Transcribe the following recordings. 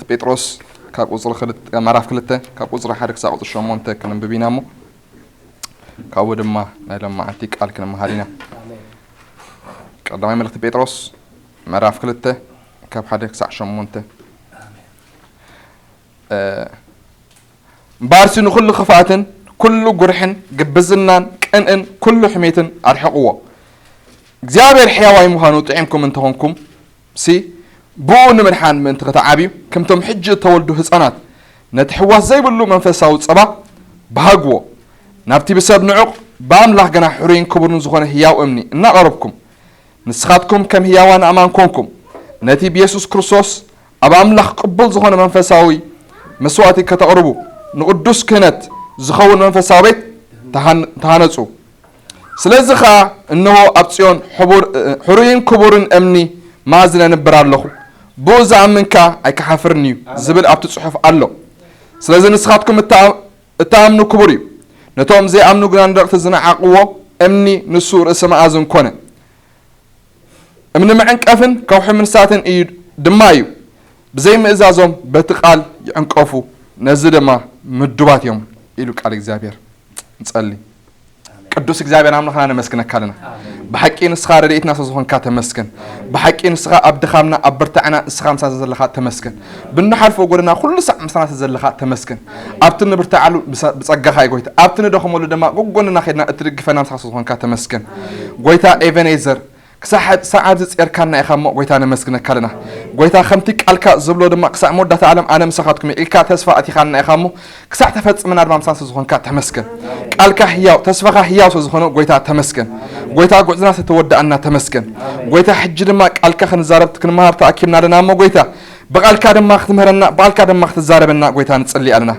ጴጥሮስ ካብ ቁጽሪ ክልተ፣ ምዕራፍ ክልተ ካብ ቁጽሪ ሓደ ክሳብ ቁጽሪ ሸሞንተ ክንንብብ ኢና እሞ ካብኡ ድማ ናይ ሎማዓንቲ ቃል ክንመሃር ኢና። ቀዳማይ መልእኽቲ ጴጥሮስ ምዕራፍ ክልተ ካብ ሓደ ክሳብ ሸሞንተ። እ፣ እምበኣርሲ ንኹሉ ክፍኣትን ኩሉ ጉርሕን ግብዝናን ቅንእን ኩሉ ሕሜትን ኣርሕቕዎ። እግዚኣብሔር ሕያዋይ ምዃኑ ጥዒምኩም እንተኾንኩም ሲ ብኡ ንምድሓን ምእንቲ ክትዓብዩ ከምቶም ሕጂ እተወልዱ ህፃናት ነቲ ሕዋስ ዘይብሉ መንፈሳዊ ጸባ ብሃግዎ። ናብቲ ብሰብ ንዑቕ ብኣምላኽ ግና ሕሩይን ክቡርን ዝኾነ ህያው እምኒ እናቐረብኩም ንስኻትኩም ከም ህያዋን ኣእማን ኮንኩም ነቲ ብየሱስ ክርስቶስ ኣብ ኣምላኽ ቅቡል ዝኾነ መንፈሳዊ መስዋእቲ ከተቕርቡ ንቕዱስ ክህነት ዝኸውን መንፈሳዊ ቤት ተሃን-፣ ተሃነጹ። ስለዚ ኸኣ እንሆ ኣብ ጽዮን ሕቡር-፣ ሕሩይን ክቡርን እምኒ መኣዝነ እነብር ኣለኹ፣ ብኡ ዝኣምን ከኣ ኣይክሓፍርን እዩ ዝብል ኣብቲ ጽሑፍ ኣሎ። ስለዚ ንስኻትኩም እትኣ-፣ እትኣምኑ ክቡር እዩ። ነቶም ዘይኣምኑ ግና ንደቕቲ ዝነዓቕዎ እምኒ ንሱ ርእሲ መኣዝን ኮነ። እምኒ መዕንቀፍን ከውሒ ምንሳትን እዩ ድማ እዩ። ብዘይምእዛዞም በቲ ቃል ይዕንቀፉ፣ ነዚ ድማ ምዱባት እዮም ኢሉ ቃል እግዚኣብሔር። ንጸሊ። ቅዱስ እግዚኣብሔር ኣምላኽና ነመስግነካ ኣለና። ብሓቂ ንስኻ ረድኤትና ስለ ዝኾንካ ተመስገን። ብሓቂ ንስኻ ኣብ ድኻምና፣ ኣብ ብርታዕና ንስኻ ምሳና ዘለኻ ተመስገን። ብንሓልፎ ጎደና ኩሉ ሳዕ ምሳና ስለ ዘለኻ ተመስገን። ኣብቲ ንብርትዓሉ ብሳ-፣ ብጸጋኻ እዩ ጎይታ። ኣብቲ ንደኽመሉ ድማ ጎጎንና ኸድና እትድግፈና ምሳኻ ስለ ዝኾንካ ተመስገን። ጎይታ ኤቨኔዘር፣ ክሳዕ ሰዓት ዝጼርካና ኢኻ እሞ ጎይታ ነመስግነካ ኣለና። ጎይታ ከምቲ ቃልካ ዝብሎ ድማ ክሳዕ መወዳእታ ዓለም ኣነ ምሳኻትኩም እየ ኢልካ ተስፋ ኣቲኻና ኢኻ እሞ ክሳዕ ተፈጽመና ድማ ምሳና ስለ ዝኾንካ ተመስገን። ቃልካ ህያው፣ ተስፋኻ ህያው ስለ ዝኾነ ጎይታ ተመስገን። ጎይታ ጉዕዝና ስለ ተወዳእና ተመስገን። ጎይታ ሕጂ ድማ ቃልካ ክንዛረብ ክንመሃር ተኣኪብና ኣለና እሞ ጎይታ ብቓልካ ድማ ክትምህረና፣ ብቓልካ ድማ ክትዛረበና ጎይታ ንጽሊ ኣለና።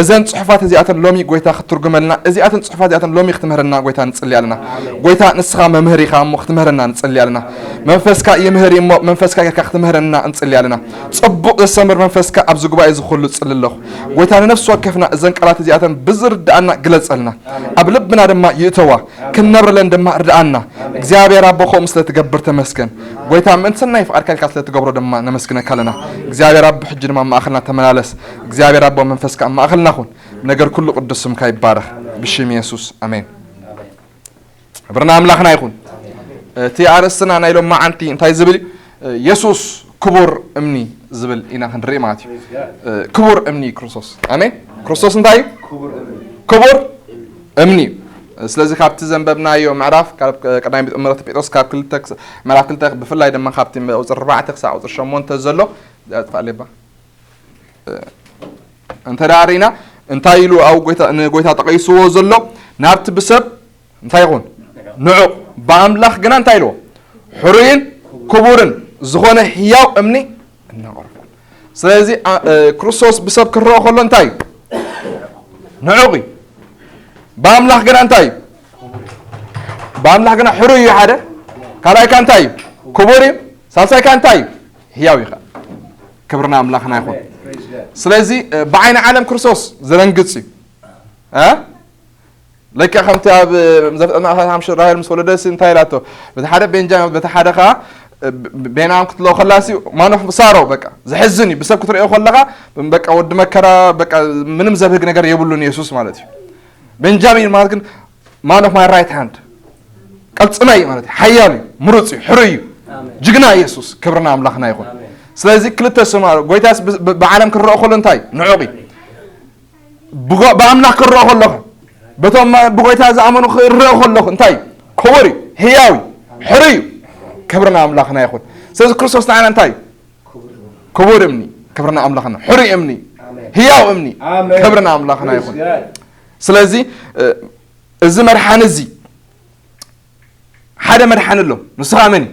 እዘን ጽሑፋት እዚኣተን ሎሚ ጎይታ ክትትርጉመልና፣ እዚኣተን ጽሑፋት እዚኣተን ሎሚ ክትምህረና ጎይታ ንጽሊ ኣለና። ጎይታ ንስኻ መምህር ኢኻ እሞ ክትምህረና ንጽሊ ኣለና። መንፈስካ ይምህር እዩ እሞ መንፈስካ ጌርካ ክትምህረና ንጽሊ ኣለና። ጽቡቕ ዘሰምር መንፈስካ ኣብዚ ጉባኤ እዚ ኩሉ ጽሊ ኣለኹ። ጎይታ ንነፍሲ ወከፍና እዘን ቃላት እዚኣተን ብዝርድኣና ግለጸልና። ኣብ ልብና ድማ ይእተዋ። ክንነብረለን ድማ ርድኣና። እግዚኣብሔር ኣቦ ከምኡ ስለ ትገብር ተመስገን። ጎይታ ምእንቲ ሰናይ ፍቓድካ ኢልካ ስለ ትገብሮ ድማ ነመስግነካ ኣለና። እግዚኣብሔር ኣቦ ሕጂ ድማ ኣብ ማእኸልና ተመላለስ። እግዚኣብሔር ኣቦ መንፈስካ ኣብ ማእኸልና ኩን። ነገር ኩሉ ቅዱስ ስምካ ይባረኽ። ብሽም የሱስ ኣሜን። ክብርና ኣምላኽና ይኹን። እቲ ኣርእስትና ናይ ሎማዓንቲ እንታይ ዝብል እዩ? የሱስ ክቡር እምኒ ዝብል ኢና ክንርኢ ማለት እዩ። ክቡር እምኒ ክርስቶስ። ኣሜን። ክርስቶስ እንታይ እዩ? ክቡር እምኒ እዩ። ስለዚ ካብቲ ዘንበብናዮ ምዕራፍ፣ ካብ ቀዳማይ ቤት እምነት ጴጥሮስ ካብ ክልተ ክስ-፣ ምዕራፍ ክልተ ብፍላይ ድማ ካብቲ ቁፅሪ ኣርባዕተ ክሳብ ቁፅሪ ሸሞንተ ዘሎ፣ ኣጥፋእ ሌባ። እንተ ደኣ ርኢና እንታይ ኢሉ ኣብ ጎይታ፣ ንጎይታ ጠቒስዎ ዘሎ? ናብቲ ብሰብ እንታይ ይኹን? ንዑቕ። ብኣምላኽ ግና እንታይ ኢልዎ? ሕሩይን ክቡርን ዝኾነ ህያው እምኒ እናቐረብኩም። ስለዚ፣ ኣ-፣ እ፣ ክርስቶስ ብሰብ ክረኦ ከሎ እንታይ እዩ? ንዑቕ እዩ። ብኣምላኽ ግና እንታይ እዩ? ብኣምላኽ ግና ሕሩይ እዩ ሓደ። ካልኣይ ከ እንታይ እዩ? ክቡር እዩ። ሳልሳይ ከ እንታይ እዩ? ህያው እዩ። ክብርና ኣምላኽና ይኹን። ስለዚ፣ እ፣ ብዓይኒ ዓለም ክርስቶስ ዘደንግጽ እዩ። እ? ልክዕ ከምቲ ኣብ ዘፍጥረት ምዕራፍ ሓሙሽተ ራሄል ምስ ወለደሲ እንታይ ኢላቶ? በቲ ሓደ ቤንጃሚን፣ በቲ ሓደ ኸዓ፣ ብ-፣ ብ-፣ ቤንያም ክትብሎ ከላሲ፣ ማን ኦፍ ሳሮ፣ በቃ፣ ዘሕዝን እዩ። ብሰብ ክትርእዮ ከለኻ፣ በቃ፣ ወዲ መከራ፣ በቃ፣ ምንም ዘብህግ ነገር የብሉን የሱስ ማለት እዩ። ቤንጃሚን ማለት ግን፣ ማን ኦፍ ማይ ራይት ሃንድ፣ ቀልጽመይ ማለት እዩ። ሓያል እዩ፣ ምሩጽ እዩ፣ ሕሩይ እዩ። ኣሜን። ጅግና የሱስ፣ ክብርና ኣምላኽና ይኹን። ኣሜን። ስለዚ ክልተ ስም ኣሎ። ጎይታስ ብ-፣ ብ-፣ ብዓለም ክረኦ ከሎ እንታይ? ንዑቕ እዩ። ብጎ-፣ ብኣምላኽ ክረኦ ከለኹ፣ በቶም ብጎይታ ዝኣመኑ ክረኦ ከለኹ እንታይ? ክቡር እዩ፣ ህያው እዩ፣ ሕሩይ እዩ። ክብርና ኣምላኽና ይኹን። ስለዚ ክርስቶስ ንዓና እንታይ እዩ? ክቡር እምኒ፣ ክብርና ኣምላኽና፣ ሕሩይ እምኒ፣ ኣሜን። ህያው እምኒ፣ ኣሜን። ክብርና ኣምላኽና ይኹን። ፕሬዝ ጋድ። ስለዚ፣ እ፣ እዚ መድሓኒ እዚ ሓደ መድሓኒ ኣሎ። ንሱ ኸኣ መን እዩ?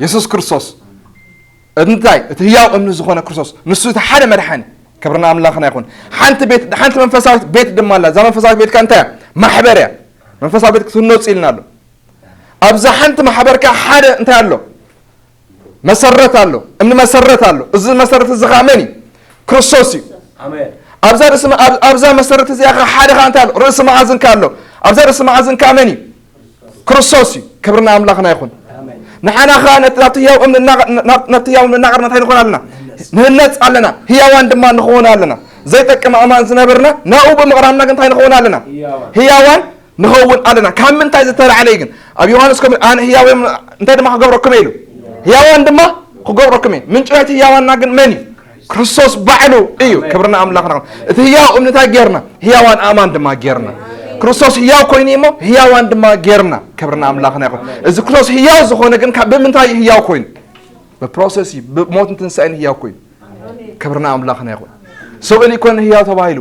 የሱስ ክርስቶስ። እንታይ? እቲ ህያው እምኒ ዝኾነ ክርስቶስ። ንሱ እቲ ሓደ መድሓኒ። ክብርና ኣምላኽና ይኹን። ሓንቲ ቤት፣ ሓንቲ መንፈሳዊት ቤት ድማ ኣላ። እዛ መንፈሳዊት ቤት ከ እንታይ እያ? ማሕበር እያ። መንፈሳዊ ቤት ክትህነጹ ኢልና ኣሎ። ኣብዛ ሓንቲ ማሕበር ከ ሓደ እንታይ ኣሎ? መሰረት ኣሎ። እምኒ መሰረት ኣሎ። እዚ መሰረት እዚ ኸኣ መን እዩ? ክርስቶስ እዩ። ኣሜን። ኣብዛ ርእሲ መ-፣ ኣብ-፣ ኣብዛ መሰረት እዚኣ ኸዓ ሓደ ኸዓ እንታይ ኣሎ? ርእሲ መኣዝን ከ ኣሎ። ኣብዛ ርእሲ መኣዝን ከ መን እዩ? ክርስቶስ እዩ። ክብርና ኣምላኽና ይኹን። ኣሜን። ንሓና ኸዓ ነቲ፣ ናብቲ ህያው እምኒ እናቐ-፣ ናብ-፣ ናብቲ ህያው እምኒ እናቐርብና እንታይ ንኾን ኣለና? ንህነጽ ኣለና፣ ህያዋን ድማ ንኸውን ኣለና። ዘይጠቅም ኣእማን ዝነበርና ናብኡ ብምቕራብና ግን እንታይ ንኸውን ኣለና? ህያዋን ንኸውን ኣለና። ካብ ምንታይ ዝተላዕለ እዩ ግን? ኣብ ዮሃንስ ከም ኣነ ህያው እዮም፣ እንታይ ድማ ክገብረኩም እየ ኢሉ? ህያዋን ድማ ክገብረኩም እየ። ምንጪ ናይቲ ህያዋንና ግን መን እዩ? ክርስቶስ ባዕሉ እዩ። ክብርና ኣምላኽና ይኹን። እቲ ህያው እምኒ እንታይ ጌርና? ህያዋን ኣእማን ድማ ጌርና። ክርስቶስ ህያው ኮይኑ እሞ ህያዋን ድማ ጌርና። ክብርና ኣምላኽና ይኹን። እዚ ክርስቶስ ህያው ዝኾነ ግን ካብ ብምንታይ እዩ ህያው ኮይኑ? ብፕሮሰስ እዩ፣ ብሞትን ትንሳኤን ህያው ኮይኑ። ክብርና ኣምላኽና ይኹን። ስቕ ኢሉ ኣይኮነን ህያው ተባሂሉ።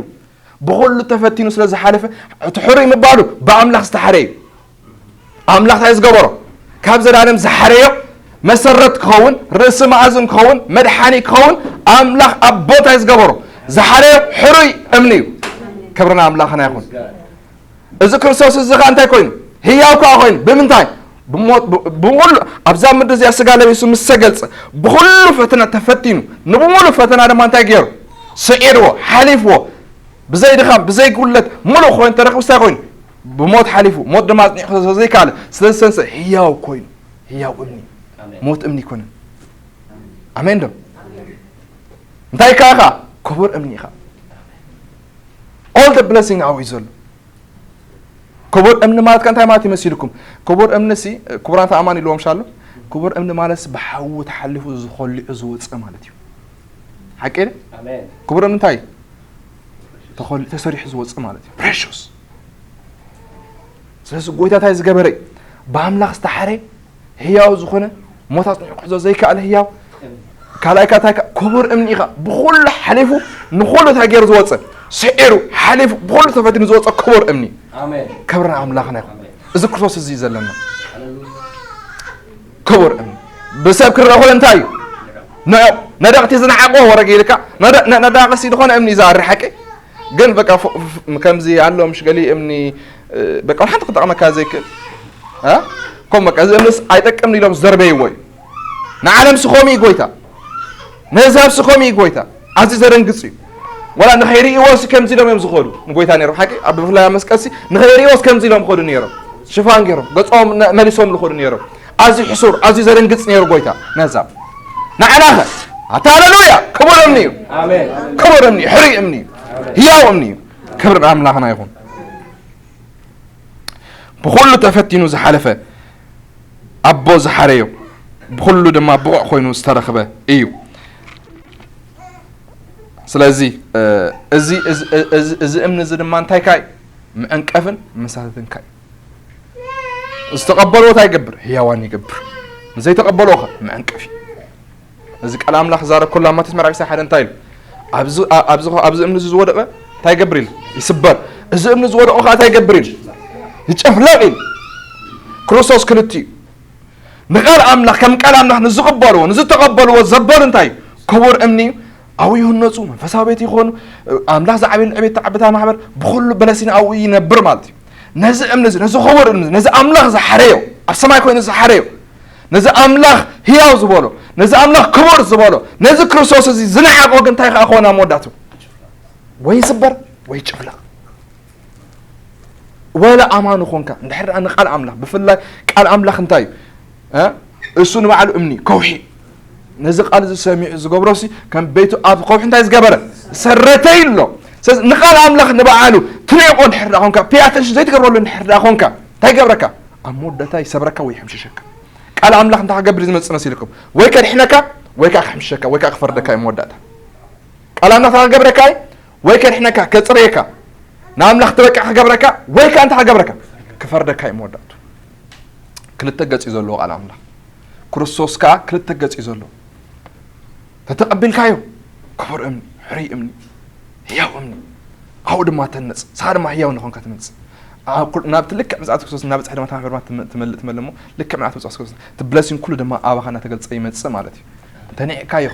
ብኹሉ ተፈቲኑ ስለ ዝሓለፈ፣ እቲ ሕሩይ ምባሉ ብኣምላኽ ዝተሓረ እዩ። ኣምላኽ እንታይ ዝገበሮ? ካብ ዘላለም ዝሓረዮ መሰረት ክኸውን፣ ርእሲ መኣዝን ክኸውን፣ መድሓኒ ክኸውን፣ ኣምላኽ ኣቦ እንታይ ዝገበሮ? ዝሓረዮ ሕሩይ እምኒ እዩ። ክብርና ኣምላኽና ይኹን። እዚ ክርስቶስ እዚ ኸኣ እንታይ ኮይኑ? ህያው ከኣ ኮይኑ። ብምንታይ? ብሞት፣ ብ-፣ ብኹሉ ኣብዛ ምድሪ እዚኣ ስጋ ለቢሱ ምስ ተገልጸ፣ ብኹሉ ፈተና ተፈቲኑ፣ ንብሙሉ ፈተና ድማ እንታይ ገይሩ? ስዒርዎ፣ ሓሊፍዎ። ብዘይ ድኻም፣ ብዘይ ጉድለት፣ ሙሉእ ኮይኑ ተረኺቡ እንታይ ኮይኑ? ብሞት ሓሊፉ፣ ሞት ድማ ኣጽኒዑ ክሕዞ ዘይከኣለ፣ ስለ ዝተንስአ ህያው ኮይኑ፣ ህያው እምኒ፣ ኣሜን። ሞት እምኒ ኣይኮነን። ኣሜን ዶ? እንታይ ከኣ ኢኻ? ክቡር እምኒ ኢኻ። All the blessing ኣብኡ እዩ ዘሎ። ክቡር እምኒ ማለት ከ እንታይ ማለት ይመሲልኩም? ክቡር እምኒ ሲ፣ ክቡራት ኣእማን ኢልዎም ሻሎ። ክቡር እምኒ ማለት ሲ ብሓዊ ተሓሊፉ ዝኸልዑ ዝወፀ ማለት እዩ። ሓቂ ድዩ? ኣሜን። ክቡር እምኒ እንታይ እዩ? ተኸል-፣ ተሰሪሑ ዝወፅእ ማለት እዩ። ፕሬሽስ። ስለዚ ጎይታ እንታይ ዝገበረ እዩ? ብኣምላኽ ዝተሓረ ህያው ዝኾነ፣ ሞት ኣጽኒዑ ክሕዞ ዘይከኣለ ህያው። ካልኣይ ከኣ እንታይ ከ-፣ ክቡር እምኒ ኢኻ። ብኹሉ ሓሊፉ ንኹሉ እንታይ ገይሩ ዝወፀ? ስዒሩ፣ ሓሊፉ፣ ብኹሉ ተፈቲኑ ዝወፀ ክቡር እምኒ። ኣሜን። ክብሪ ንኣምላኽና ይኹን። ኣሜን። እዚ ክርስቶስ እዚ እዩ ዘለና። ሃሌሉያ። ክቡር እምኒ። ብሰብ ክረአ ከሎ እንታይ እዩ? ንዑቕ። ነደቕቲ ዝነዓቕዎ ወረግ ኢልካ፣ ነደ-፣ ነ-፣ ነዳቕሲ ዝኾነ እምኒ እዩ ዝኣሪ ሓቂ። ግን በቃ ፎ-፣ ፍ-፣ ከምዚ ኣሎ ምሽ ገሊ እምኒ፣ እ፣ በቃ ሓንቲ ክጠቕመካ ዘይክእል። እ? ከም በቃ እዚ እምንስ ኣይጠቅምን ኢሎም ዝደርበይዎ እዩ። ንዓለም ስኾም እዩ ጎይታ። ነህዛብ ስኾም እዩ ጎይታ። ኣዝዩ ዘደንግጽ እዩ። ወላ ንኸይርእይዎ ሲ ከምዚ ኢሎም እዮም ዝኸዱ። ንጎይታ ነይሮም። ሓቂ ኣብ ብፍላይ ኣብ መስቀል ሲ ንኸይርእይዎ ሲ ከምዚ ኢሎም ኸዱ ነይሮም። ሽፋን ገይሮም፣ ገጾም ነ-፣ መሊሶም ዝኸዱ ነይሮም። ኣዝዩ ሕሱር፣ ኣዝዩ ዘደንግጽ ነይሩ ጎይታ ነህዛብ። ንዓና ኸ? ኣታ ሃሌሉያ! ክቡር እምኒ እዩ። ኣሜን። ክቡር እምኒ እዩ፣ ሕሩይ እምኒ እዩ። ህያው እምኒ እዩ። ክብሪ ንኣምላኽና ይኹን። ብኹሉ ተፈቲኑ ዝሓለፈ፣ ኣቦ ዝሓረዮ፣ ብኹሉ ድማ ብቑዕ ኮይኑ ዝተረኽበ እዩ። ስለዚ፣ እ፣ እዚ፣ እዚ፣ እዚ፣ እዚ እምኒ እዚ ድማ እንታይ ካይ? መዐንቀፍን መሳተትን ካይ። ዝተቐበልዎ እንታይ ይገብር? ህያዋን ይገብር። ንዘይተቐበልዎ ኸ? መዐንቀፊ። እዚ ቃል ኣምላኽ ዝዛረብ ከሎ ኣብ ማቴዎስ ምዕራፍ ዕስራን ሓደን እንታይ ኢሉ? ኣብዚ፣ ኣ-፣ ኣብዚ፣ ኣብዚ እምኒ እዚ ዝወደቐ እንታይ ይገብር ኢሉ? ይስበር። እዚ እምኒ ዝወደቐ ኸኣ እንታይ ይገብር ኢሉ? ይጨፍለቕ ኢሉ። ክርስቶስ ክልቲኡ። ንቃል ኣምላኽ ከም ቃል ኣምላኽ ንዝቕበልዎ፣ ንዝተቐበልዎ ዘበሉ እንታይ እዩ? ክቡር እምኒ እዩ። ኣብኡ ይህነጹ፣ መንፈሳዊ ቤት ይኾኑ። ኣምላኽ ዝዓብየሉ ዕቤት ተዓብታ ማሕበር ብኹሉ በለሲና ኣብኡ ይነብር ማለት እዩ። ነዚ እምኒ እዚ፣ ነዚ ክቡር እምኒ እዚ፣ ነዚ ኣምላኽ ዝሓረዮ፣ ኣብ ሰማይ ኮይኑ ዝሓረዮ፣ ነዚ ኣምላኽ ህያው ዝበሎ፣ ነዚ ኣምላኽ ክቡር ዝበሎ፣ ነዚ ክርስቶስ እዚ ዝነዓቖ ግን እንታይ ከኣ ክኾን ኣብ መወዳእቱ? ወይ ይስበር ወይ ይጭፍለቕ። ወላ ኣማኒ ኾንካ፣ እንድሕር ደኣ ንቃል ኣምላኽ፣ ብፍላይ ቃል ኣምላኽ እንታይ እዩ? እ? እሱ ንባዕሉ እምኒ፣ ከውሒ። ነዚ ቃል እዚ ሰሚዑ ዝገብሮሲ፣ ከም ቤቱ ኣብ ከውሒ እንታይ ዝገበረ? ሰረተ ኢሎ። ስለዚ ንቃል ኣምላኽ ንባዕሉ ትንዕቆ እንድሕር ደኣ ኾንካ፣ pay attention ዘይትገብረሉ እንድሕር ደኣ ኾንካ፣ እንታይ ይገብረካ? ኣብ መወዳእታ ይሰብረካ ወይ ይሕምሽሸካ። ቃል ኣምላኽ እንታይ ክገብር እዩ ዝመጽእ መሲልኩም? ወይ ከድሕነካ፣ ወይ ከኣ ክሕምሽሸካ፣ ወይ ከኣ ክፈርደካ እዩ መወዳእታ። ቃል ኣምላኽ እንታይ ክገብረካ እዩ? ወይ ከድሕነካ፣ ከጽርየካ፣ ንኣምላኽ ትበቅዕ ክገብረካ፣ ወይ ከኣ እንታይ ክገብረካ? ክፈርደካ እዩ መወዳእቱ። ክልተ ገጽ እዩ ዘለዎ ቃል ኣምላኽ። ክርስቶስ ከኣ ክልተ ገጽ እዩ ዘለዎ። ተተቐቢልካዮ፣ ክቡር እምኒ፣ ሕሩይ እምኒ፣ ህያው እምኒ፣ ኣብኡ ድማ ተነጽ፣ ንስኻ ድማ ህያው እናኾንካ ትመጽእ። ኣብ ኩል-፣ ናብቲ ልክዕ ምጽኣት ክርስቶስ እናበጽሐ ድማ፣ እታ ማሕበር ድማ ትመ-፣ ትመልእ፣ ትመልእ እሞ፣ ልክዕ ምጽኣት ክርስቶስ፣ እቲ ብለሲንግ ኩሉ ድማ ኣባኻ እናተገልጸ ይመጽእ ማለት እዩ። እንተ ኒዕካዮ፣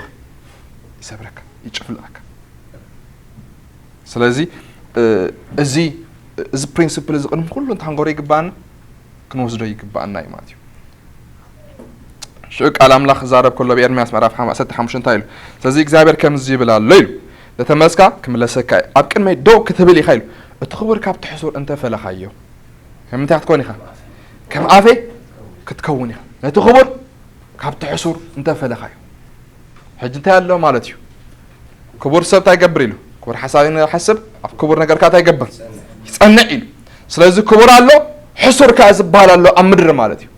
ይሰብረካ፣ ይጭፍልቐካ። ስለዚ፣ እ፣ እዚ፣ እዚ ፕሪንስፕል እዚ ቅድሚ ኩሉ እንታይ ክንገብሮ ይግባኣና? ክንወስዶ ይግባኣና እዩ ማለት እዩ። ሽዑ ቃል ኣምላኽ ክዛረብ ከሎ ብኤርምያስ ምዕራፍ ሓም-፣ ዓሰርተ ሓሙሽተ እንታይ ኢሉ? ስለዚ እግዚኣብሔር ከምዚ ይብል ኣሎ ኢሉ፣ "ለተመለስካ ክምለሰካ እየ፣ ኣብ ቅድመይ ደው ክትብል ኢኻ" ኢሉ። እቲ ክቡር ካብቲ ሕሱር እንተፈለኻዮ፣ ከም እንታይ ክትከውን ኢኻ? ከም ኣፌ ክትከውን ኢኻ። ነቲ ክቡር ካብቲ ሕሱር እንተፈለኻዮ። ሕጂ እንታይ ኣሎ ማለት እዩ? ክቡር ሰብ እንታይ ይገብር ኢሉ? ክቡር ሓሳብ ይሓስብ፣ ኣብ ክቡር ነገር ከኣ እንታይ ይገብር? ይጸንዕ ኢሉ። ስለዚ ክቡር ኣሎ፣ ሕሱር ከኣ ዝበሃል ኣሎ ኣብ ምድሪ ማለት እዩ።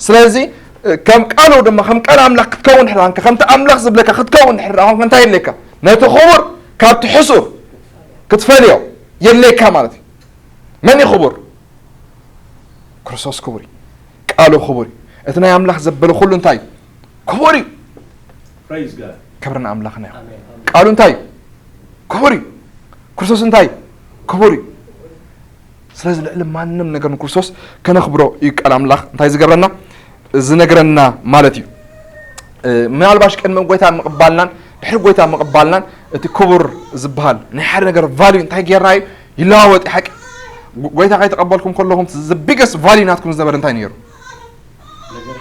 ስለዚ ከም ቃሉ ድማ ከም ቃል ኣምላኽ ክትከውን ድሕር ዳንከ ከምቲ ኣምላኽ ዝብለካ ክትከውን ድሕር ዳንከ እንታይ የድልየካ? ነቲ ክቡር ካብቲ ሕሱር ክትፈልዮ የድልየካ ማለት እዩ። መን እዩ ክቡር? ክርስቶስ ክቡር እዩ። ቃሉ ክቡር እዩ። እቲ ናይ ኣምላኽ ዘበለ ኩሉ እንታይ እዩ? ክቡር እዩ። Praise God. ክብሪ ንኣምላኽና ይኹን። ኣሜን። ቃሉ እንታይ እዩ? ክቡር እዩ። ክርስቶስ እንታይ እዩ? ክቡር እዩ። ስለዚ ልዕሊ ማንም ነገር ንክርስቶስ ከነኽብሮ እዩ ቃል ኣምላኽ እንታይ ዝገብረና ዝነግረና ማለት እዩ። እ፣ ምናልባሽ ቅድሚ ጎይታ ምቕባልናን ድሕሪ ጎይታ ምቕባልናን እቲ ክቡር ዝበሃል ናይ ሓደ ነገር ቫልዩ እንታይ ጌርና እዩ ይለዋወጥ እዩ። ሓቂ ጎ- ጎይታ ከይተቐበልኩም ከለኹም the biggest ቫልዩ ናትኩም ዝነበረ እንታይ ነይሩ? ነገር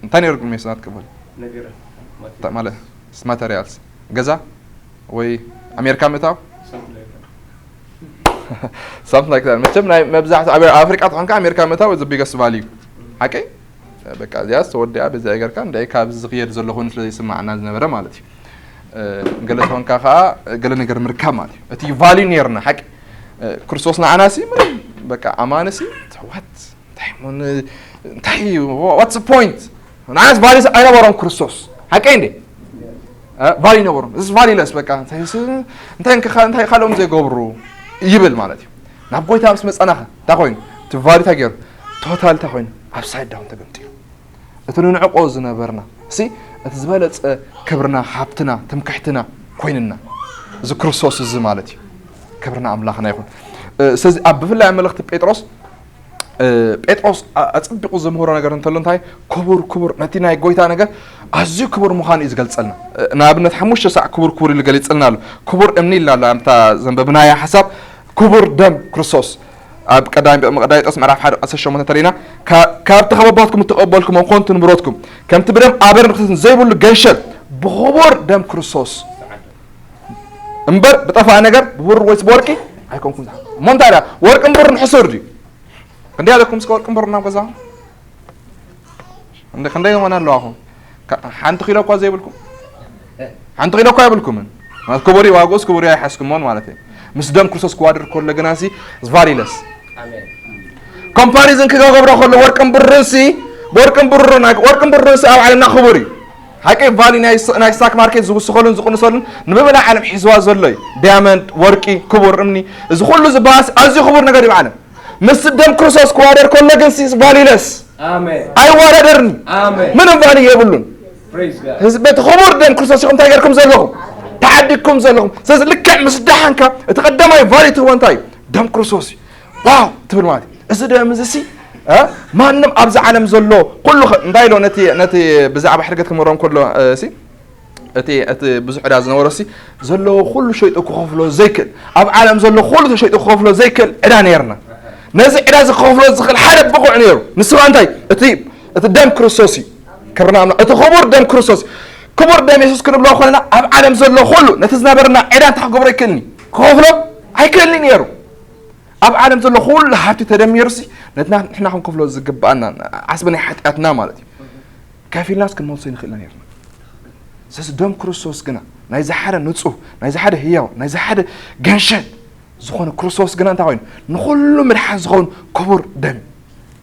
እንታይ ነይሩ? ቅድሚ ስናት ቅበል ነገር ማለት ማተሪያልስ ገዛ ወይ ኣሜሪካ ምእታው something like that. something like that። መቸም ናይ መብዛሕቱ ኣብ ኣፍሪቃ ተኾንካ ኣሜሪካ ምእታው the biggest ቫልዩ ሓቀይ በቃ እዚኣስ ተወዲኣ በዚኣ ገርካ እንዳይ ካብዚ ዝኽየድ ዘለኹን ስለ ዘይስማዓና ዝነበረ ማለት እዩ። እ፣ ገለ ተኾንካ ከዓ ገለ ነገር ምርካብ ማለት እዩ። እቲ ቫልዩ ነርና ሓቂ እ፣ ክርስቶስ ንዓና ሲ ምንም በቃ ኣማኒ ሲ what እንታይ ሞ ን- እንታይ what's the point ንዓስ ቫልዩ ኣይነበሮም ክርስቶስ ሓቀይ እንዴ እ፣ ቫልዩ ይነበሮም እዚስ ቫልዩ ለስ በቃ እንታይ ስ- እንታይ እንከ- እንታይ ካልኦም ዘይገብሩ ይብል ማለት እዩ። ናብ ጎይታ ምስ መጻናኸ እንታይ ኮይኑ እቲ ቫልዩ እንታይ ገይሩ ቶታል እንታይ ኮይኑ ኣብ ሳይድ ዳውን ተገምጢሉ እቲ ንንዕቆ ዝነበርና ሲ እቲ ዝበለጸ ክብርና ሃብትና ትምክሕትና ኮይንና እዚ ክርስቶስ እዚ ማለት እዩ። ክብርና ኣምላኽና ይኹን። እ፣ ስለዚ ኣብ ብፍላይ ኣብ መልእኽቲ ጴጥሮስ እ፣ ጴጥሮስ ኣ- ኣጸቢቑ ዝምህሮ ነገር እንተሎ እንታይ ክቡር ክቡር ነቲ ናይ ጎይታ ነገር ኣዝዩ ክቡር ምዃኑ እዩ ዝገልጸልና። እ፣ ንኣብነት ሓሙሽተ ሳዕ ክቡር ክቡር ኢሉ ገሊጽልና ኣሎ። ክቡር እምኒ ኢልና ኣሎ ኣብታ ዘንበብናያ ሓሳብ ክቡር ደም ክርስቶስ ኣብ ቀዳሚ መቅዳይጦስ ምዕራፍ ሓደ ቀሰ ሸሞንተ ተሪና "ካ- ካብቲ ካብ ኣባትኩም እተቐበልኩሞ ኮንቱ ንብረትኩም ከምቲ ብደም ኣበርን ርክስን ዘይብሉ ገንሸል ብኽቡር ደም ክርስቶስ እምበር ብጠፋእ ነገር ብብሩር ወይስ ብወርቂ ኣይኮንኩም ዝሓ-" እሞ እንታይ ደኣ ወርቅን ብሩርን ሕሱር ድዩ? ክንደይ ኣለኩም እስከ ወርቅን ብሩርን ኣብ ገዛኹም? እንደ ክንደይ ሆነ ኣለዋኹም? ካ- ሓንቲ ኪሎ እኳ ዘይብልኩም ሓንቲ ኪሎ እኳ ኣይብልኩምን ማለት ክቡር እዩ ዋግኡስ ክቡር እዩ ኣይሓስኩሞን ማለት እዩ። ምስ ደም ክርስቶስ ክዋደር ከሎ ግና ሲ ቫሊለስ ኣሜን። ኮምፓሪዝን ክገብሮ ከሎ ወርቅን ብሩርን ሲ ወርቅን ብሩርን ወርቅን ብሩርን ሲ ኣብ ዓለምና ክቡር እዩ። ሓቂ ቫሊ ናይ ስ- ናይ ስታክ ማርኬት ዝውስኸሉን ዝቕንሰሉን ንምብላ ዓለም ሒዝዋ ዘሎ እዩ። ዳያመንድ ወርቂ ክቡር እምኒ እዚ ኩሉ ዝበሃልስ ኣዝዩ ክቡር ነገር እዩ ዓለም ምስ ደም ክርስቶስ ክዋደር ከሎ ግን ሲ ቫሊለስ ኣሜን። ኣይዋዳደርን እዩ። ኣሜን። ምንም ቫሊ የብሉን። Praise God. ህዝቢ እቲ ክቡር ደም ክርስቶስ ኢኹም እንታይ ገርኩም ዘለኹም ተዓዲግኩም ዘለኹም። ስለዚ ልክዕ ምስ ደሓንካ እቲ ቀዳማይ ቫሊ ትህቦ እንታይ እዩ? ደም ክርስቶስ እዩ። ዋው ትብል ማለት እዩ። እዚ ደም እዚ ሲ እ? ማንም ኣብዚ ዓለም ዘሎ ኩሉ ኸ- እንታይ ኢሎ ነቲ ነቲ ብዛዕባ ሕርገት ክመሮም ከሎ እ፣ ሲ እቲ እቲ ብዙሕ ዕዳ ዝነበሮ ሲ ዘለዎ ኩሉ ሸይጡ ክኸፍሎ ዘይክእል ኣብ ዓለም ዘሎ ኩሉ ተሸይጡ ክኸፍሎ ዘይክእል ዕዳ ነርና። ነዚ ዕዳ እዚ ክኸፍሎ ዝኽእል ሓደ ብቑዕ ነይሩ። ንሱ እንታይ እቲ እቲ ደም ክርስቶስ እዩ። ክብርና ኣምላኽ እቲ ክቡር ደም ክርስቶስ ክቡር ደም የሱስ ክንብሎ ኮለና ኣብ ዓለም ዘሎ ኩሉ ነቲ ዝነበረና ዕዳ እንታይ ክገብሮ ይክእልኒ ክኸፍሎ ኣይክእልኒ ነይሩ። ኣብ ዓለም ዘሎ ኩሉ ሃብቲ ተደሚሩ ሲ ነትና ንሕና ክንከፍሎ ዝግብኣና ዓስቢ ናይ ሓጢኣትና ማለት እዩ ከፊልናስ ክንመልሶ ይንክእል ነርና። ስለዚ ደም ክርስቶስ ግና ናይዚ ሓደ ንጹህ ናይዚ ሓደ ህያው ናይዚ ሓደ ገንሸል ዝኾነ ክርስቶስ ግና እንታይ ኮይኑ ንኹሉ ምድሓን ዝኸውን ክቡር ደም እዩ።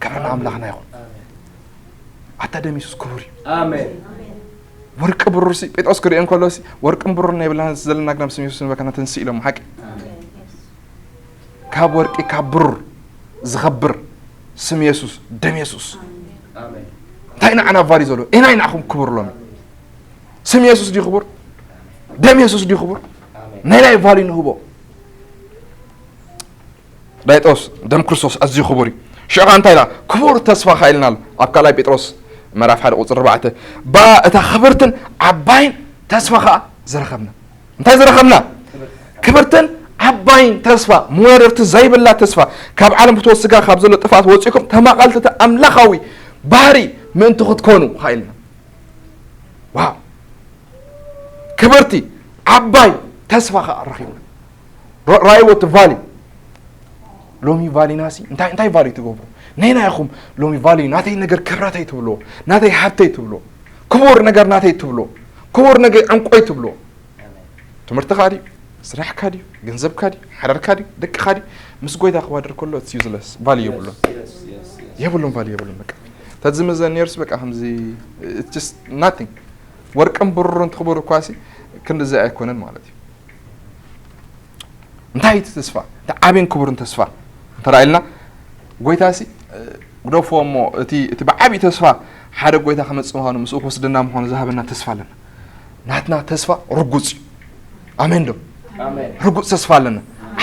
ክብሪ ንኣምላኽና ይኹን። ኣታ ደም የሱስ ክቡር እዩ። ኣሜን። ወርቂ ብሩር ሲ ጴጥሮስ ክሪኦ እንከሎ ሲ ወርቅን ብሩርን የብልና ዘለና ግና ብስም የሱስ ንበካ ነተንስእ ኢሎም ሓቂ ካብ ወርቂ ካብ ብሩር ዝኸብር ስም የሱስ ደም የሱስ ኣሜን። እንታይ ንዓና ቫሊ ዘሎ ኢና ንዓኹም ክቡር ሎሚ ስም የሱስ ድዩ ክቡር ደም የሱስ ድዩ ክቡር ናይ ናይ ቫሊ ንህቦ ዳይጦስ ደም ክርስቶስ ኣዝዩ ክቡር እዩ ሽዑ ከዓ እንታይ ኢላ ክቡር ተስፋ ካ ኢልና ኣሎ ኣብ ካልኣይ ጴጥሮስ ምዕራፍ ሓደ ቁፅሪ ኣርባዕተ ባ እታ ክብርትን ዓባይን ተስፋ ከዓ ዝረኸብና እንታይ ዝረኸብና ክብርትን ዓባይን ተስፋ መወዳድርቲ ዘይብላ ተስፋ ካብ ዓለም ፍትወት ስጋ ካብ ዘሎ ጥፍኣት ወፂእኩም ተማቐልቲ እቲ ኣምላኻዊ ባህሪ ምእንቲ ክትኮኑ ካ ኢልና ዋው ክብርቲ ዓባይ ተስፋ ከዓ ረኺብና ራእይዎ እቲ ቫሊ ሎሚ ቫሊና ሲ እንታይ እንታይ ቫሊ ትገብሩ ነይና ኢኹም ሎሚ ቫሊ ናተይ ነገር ክብረተይ ትብልዎ ናተይ ሃብተይ ትብልዎ ክቡር ነገር ናተይ ትብልዎ ክቡር ነገር ዕንቆይ ትብልዎ። ትምህርትኻ ድዩ? ስራሕካ ድዩ? ገንዘብካ ድዩ? ሓዳርካ ድዩ? ደቅኻ ድዩ? ምስ ጎይታ ክዋደር ከሎ it's useless፣ ቫልዩ የብሉን። የብሉን፣ ቫልዩ የብሉን። በቃ ተዝምዘን ነርስ በቃ ከምዚ it's just nothing። ወርቅን ብሩርን ትኽብር እኳሲ ክንድዚ ኣይኮነን ማለት እዩ። እንታይ እቲ ተስፋ? እቲ ዓብን ክቡርን ተስፋ እንተረኣይልና፣ ጎይታሲ ግደፍዎ እሞ እቲ እቲ ብዓብይ ተስፋ ሓደ ጎይታ ክመጽእ ምዃኑ፣ ምስኡ ክወስደና ምዃኑ ዝሃበና ተስፋ ኣለና። ናትና ተስፋ ርጉጽ እዩ። ኣሜን ዶ? ርጉጽ ተስፋ ኣለና።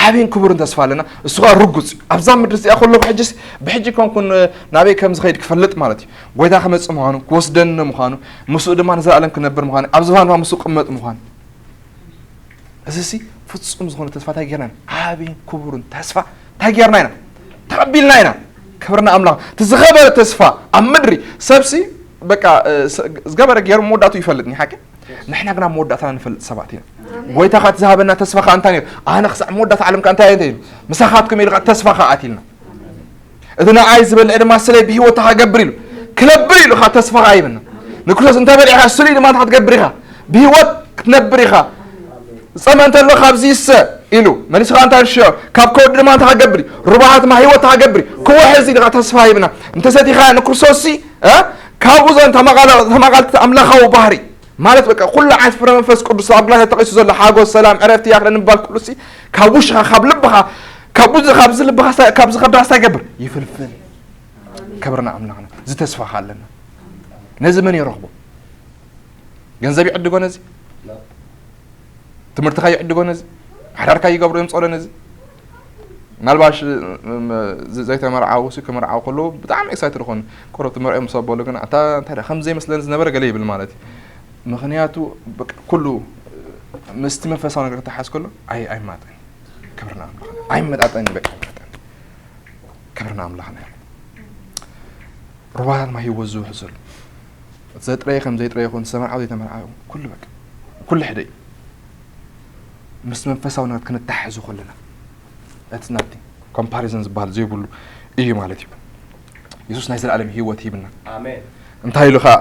ዓብን ክቡርን ተስፋ ኣለና። እሱ ኸኣ ርጉጽ እዩ። ኣብዛ ምድሪ እዚኣ ከለኹ ሕጅስ ብሕጂ ኮንኩን ናበይ ከም ዝኸይድ ክፈልጥ ማለት እዩ። ጎይታ ክመጽእ ምዃኑ፣ ክወስደኒ ምዃኑ፣ ምስኡ ድማ ንዘለኣለም ክነብር ምዃኑ፣ ኣብ ዝባን ድማ ምስኡ ክቕመጥ ምዃኑ። እዚ ሲ ፍጹም ዝኾነ ተስፋ እንታይ ጌርና ኢና? ዓብን ክቡርን ተስፋ እንታይ ጌርና ኢና? ተቐቢልና ኢና። ክብርና ኣምላኽ። እቲ ዝኸበረ ተስፋ ኣብ ምድሪ ሰብሲ በቃ ዝገበረ ገይሩ መወዳእቱ ይፈልጥ ሓቂ። ንሕና ግና መወዳእታና ንፈልጥ ሰባት ኢና። ጎይታ ኻቲ ዝሃበና ተስፋ ኸዓ እንታይ ነይሩ? ኣነ ክሳዕ መወዳእታ ዓለም ከ እንታይ እንታይ ኢሉ? ምሳኻትኩም ኢሉ ኸዓ ተስፋ ኸዓ ኣትልና። እቲ ንኣይ ዝበልዕ ድማ ስለይ ብህይወት ተኸገብር ኢሉ ክነብር ኢሉ ኸዓ ተስፋ ኸዓ ይብና። ንክርስቶስ እንተበሊዕኻ ስሉ ድማ እንታይ ክትገብር ኢኻ? ብህይወት ክትነብር ኢኻ። ዝጸመ እንተሎ ካብዚ ይሰ ኢሉ መሊሱ ኸዓ እንታይ ሽዮ? ካብ ከወዲ ድማ እንታይ ክገብር እዩ? ሩባሃት ድማ ህይወት ተኸገብር እዩ። ክውሕዝ ኢሉ ኸዓ ተስፋ ይብና። እንተሰቲኻ ንክርስቶስ ሲ ካብኡ ዘን ተማቓልቲ ኣምላኻዊ ባህሪ ማለት በቃ ኩሉ ዓይነት ፍረ መንፈስ ቅዱስ ኣብ ግላታ ተጠቒሱ ዘሎ ሓጎስ፣ ሰላም፣ ዕረፍቲ፣ ያኽለ ንምባል ኩሉ ሲ ካብ ውሽኻ፣ ካብ ልብኻ፣ ካብ ብዙ ካብዚ ልብኻ ስታይ- ካብዚ ከብዳ ስታይ ይገብር ይፍልፍል። ክብርና ኣምላኽና። እዚ ተስፋ ኸ ኣለና። ነዚ መን ይረኽቦ? ገንዘብ ይዕድጎ ነዚ? ትምህርትኻ ይዕድጎ ነዚ? ሓዳርካ ይገብሮ የምጽኦ ነዚ? ምናልባሽ ዘይተመርዓዉ ሲ ክምርዓዉ ከለዉ ብጣዕሚ ኤክሳይትድ ዝኾኑ፣ ቆረብቲ መርዕዮም ምስ ኣበሉ ግን ኣታ እንታይ ደኣ ከም ዘይመስለኒ ዝነበረ ገለ ይብል ማለት እዩ። ምኽንያቱ በቃ ኩሉ ምስቲ መንፈሳዊ ነገር ክተሓዝ ከሎ ኣይ ኣይማጠን። ክብርና ኣምላኽ ኣይመጣጠን በቃ ኣይመጣጠን። ክብርና ኣምላኽና ይኹን። ሩባታት ማይ ህይወት ዝውሕዘሉ ዘጥረየ ከም ዘይጥረየ ይኹን ዝተመርዓወ ዘይተመርዓወ ይኹን ኩሉ በቃ ኩሉ ሕደ እዩ። ምስ መንፈሳዊ ነገር ክንተሓሕዞ ከለና እቲ ናቲ ኮምፓሪዝን ዝበሃል ዘይብሉ እዩ ማለት እዩ። የሱስ ናይ ዘለኣለም ህይወት ሂብና። ኣሜን። እንታይ ኢሉ ኸዓ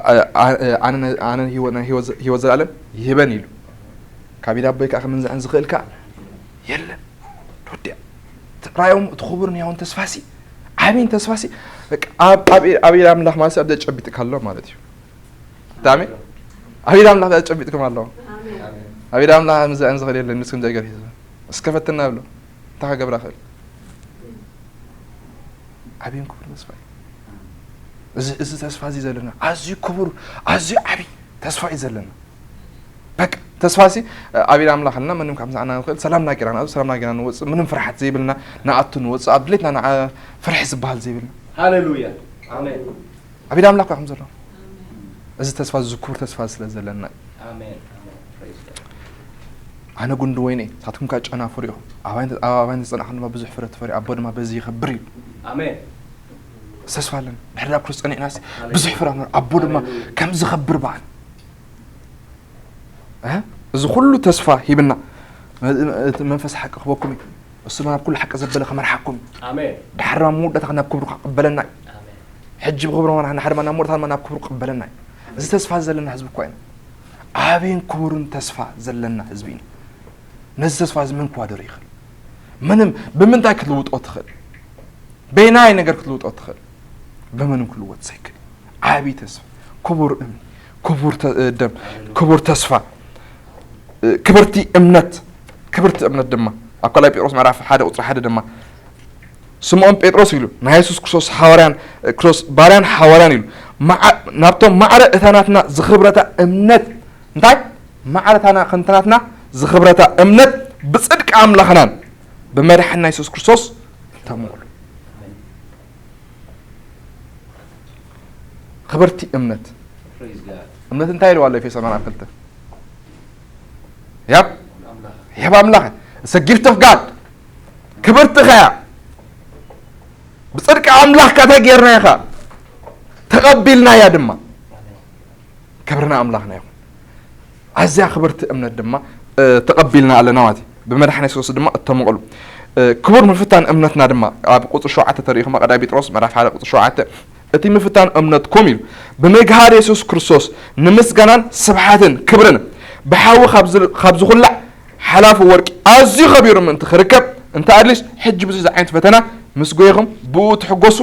ኣነ ህይወት ናይ ህይወት ዘለኣለም ይህበን ኢሉ ካብ ኢድ ኣቦይ ከዓ ክምንዝዐን ዝኽእል ከዓ የለን። ተወዲኣ። ራእዮም እቲ ክቡርን ህያውን ተስፋሲ ዓብይን ተስፋሲ ኣብ ኢድ ኣምላኽ ማለት ኣብ ጨቢጥካ ኣሎ ማለት እዩ። ብጣዕሚ ኣብ ኢድ ኣምላኽ ጨቢጥኩም ኣለዎ። ኣብ ኢድ ኣምላኽ ምንዝዐን ዝኽእል የለን። ንስኩም ዘይገር ሒዝና እስከ ፈትና ብሎ እንታይ ክገብራ ክእል? ዓብይን ክቡር ተስፋ እዩ። እዚ ተስፋ እዚ ዘለና ኣዝዩ ክቡር ኣዝዩ ዓብይ ተስፋ እዩ ዘለና። በቃ ተስፋ ሲ ኣብ ኢድ ኣምላኽ ኣለና። ምንም ካብ ምሳና ንኽእል ሰላምና ጌርና ንኣቱ ሰላምና ጌርና ንወፅእ ምንም ፍርሓት ዘይብልና ንኣቱ ንወፅእ ኣብ ድሌትና ንዓ ፍርሒ ዝበሃል ዘይብልና። ሃሌሉያ ኣሜን። ኣብ ኢድ ኣምላኽ ከም ዘሎ እዚ ተስፋ እዚ ክቡር ተስፋ ስለ ዘለና እዩ። ኣነ ጉንዲ ወይኒ እየ፣ ንሳትኩም ከኣ ጨናፍር ኢኹም። ኣባይ ኣባይ ዝጸናሕኩም ድማ ብዙሕ ፍረ ትፈሪ፣ ኣቦ ድማ በዚ ይኸብር እዩ። ኣሜን። ተስፋ ኣለና። ድሕሪ ኣብ ክርስቶስ ጸኒዕናስ ብዙሕ ፍረ ክንፈሪ፣ ኣቦ ድማ ከም ዝኸብር በዓል እዚ ኩሉ ተስፋ ሂብና እቲ መንፈስ ሓቂ ክበኩም እዩ። እሱ ናብ ኩሉ ሓቂ ዘበለ ክመርሓኩም እዩ። ኣሜን። ድሓር ናብ መወዳእታ ናብ ክብሩ ክቕበለና እዩ። ኣሜን። ሕጂ ብክብሩ መራሕና፣ ድሓር ናብ መወዳእታ ናብ ክብሩ ክቕበለና እዩ። እዚ ተስፋ ዘለና ህዝቢ እኮ ኢና። ዓብይን ክቡርን ተስፋ ዘለና ህዝቢ ኢና። ነዚ ተስፋ እዚ መን ክዋደሮ ይኽእል? ምንም። ብምንታይ ክትልውጦ ትኽእል? በየናይ ነገር ክትልውጦ ትኽእል? ብምንም ክልወጥ ዘይክእል ዓብይ ተስፋ፣ ክቡር እምኒ፣ ክቡር ተ- ደም፣ ክቡር ተስፋ፣ ክብርቲ እምነት። ክብርቲ እምነት ድማ ኣብ ካልኣይ ጴጥሮስ ምዕራፍ ሓደ ቁፅሪ ሓደ ድማ ስምዖን ጴጥሮስ ኢሉ ናይ የሱስ ክርስቶስ ሃዋርያን ክርስቶስ ባርያን ሃዋርያን ኢሉ ናብቶም ማዕረ እታ ናትና ዝኽብረታ እምነት እንታይ ማዕረ እታ ናትና ዝኽብረታ እምነት ብፅድቂ ኣምላኽናን ብመድሓና የሱስ ክርስቶስ ተምቕሉ። ክብርቲ እምነት። እምነት እንታይ ኢልዋ ኣሎ? ኤፌሶን ምዕራፍ ክልተ ያብ ያብ ኣምላኽ it's a gift of God። ክብርቲ ኸያ ብፅድቂ ኣምላኽ ካታ ጌርና ኢኻ ተቐቢልናያ ድማ። ክብርና ኣምላኽና ይኹን። ኣዝያ ክብርቲ እምነት ድማ ተቐቢልና ኣለና ማለት እዩ። ብመድሓኒ የሱስ ድማ እተመቕሉ ክቡር ምፍታን እምነትና ድማ ኣብ ቁፅሪ ሸውዓተ ተሪኢኹም ቀዳይ ጴጥሮስ ምዕራፍ ሓደ ቁፅሪ ሸውዓተ እቲ ምፍታን እምነትኩም እዩ። ብምግሃድ የሱስ ክርስቶስ ንምስጋናን ስብሓትን ክብርን ብሓዊ ካብ ዝ-፣ ካብ ዝኹላዕ ሓላፊ ወርቂ ኣዝዩ ኸቢሩ ምእንቲ ክርከብ፣ እንተ ኣድሊስ ሕጂ ብዙ ዝዓይነት ፈተና ምስ ጎይኹም ብኡ ትሕጎሱ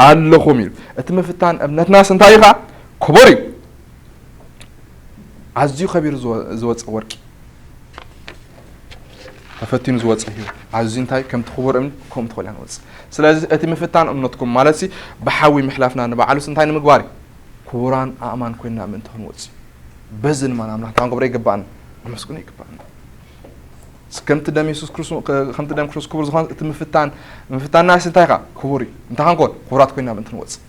ኣለኹም እዩ። እቲ ምፍታን እምነትናስ እንታይ እዩ ኸዓ? ክቡር እዩ። ኣዝዩ ኸቢሩ ዝወ-፣ ዝወፅእ ወርቂ ተፈቲኑ ዝወፅእ እዩ። ኣዝዩ እንታይ ከምቲ ክቡር እምኒ ከምኡ ተኾልያ ንወፅእ። ስለዚ እቲ ምፍታን እምነትኩም ማለት ሲ ብሓዊ ምሕላፍና ንባዕሉስ እንታይ ንምግባር እዩ? ክቡራን ኣእማን ኮይንና ምእንቲ ክንወፅእ እዩ። በዚ ድማ ንኣምላኽ እንታይ ክንገብሮ ይግባእና? ነመስግኖ ይግባእና። ስ-፣ ከምቲ ደም የሱስ ክርስቶስ፣ ከ-፣ ከምቲ ደም ክርስቶስ ክቡር ዝኾነ እቲ ምፍታን፣ ምፍታንና ሲ እንታይ ኸዓ? ክቡር እዩ። እንታይ ክንኮን? ክቡራት ኮይንና ምእንቲ ንወፅእ።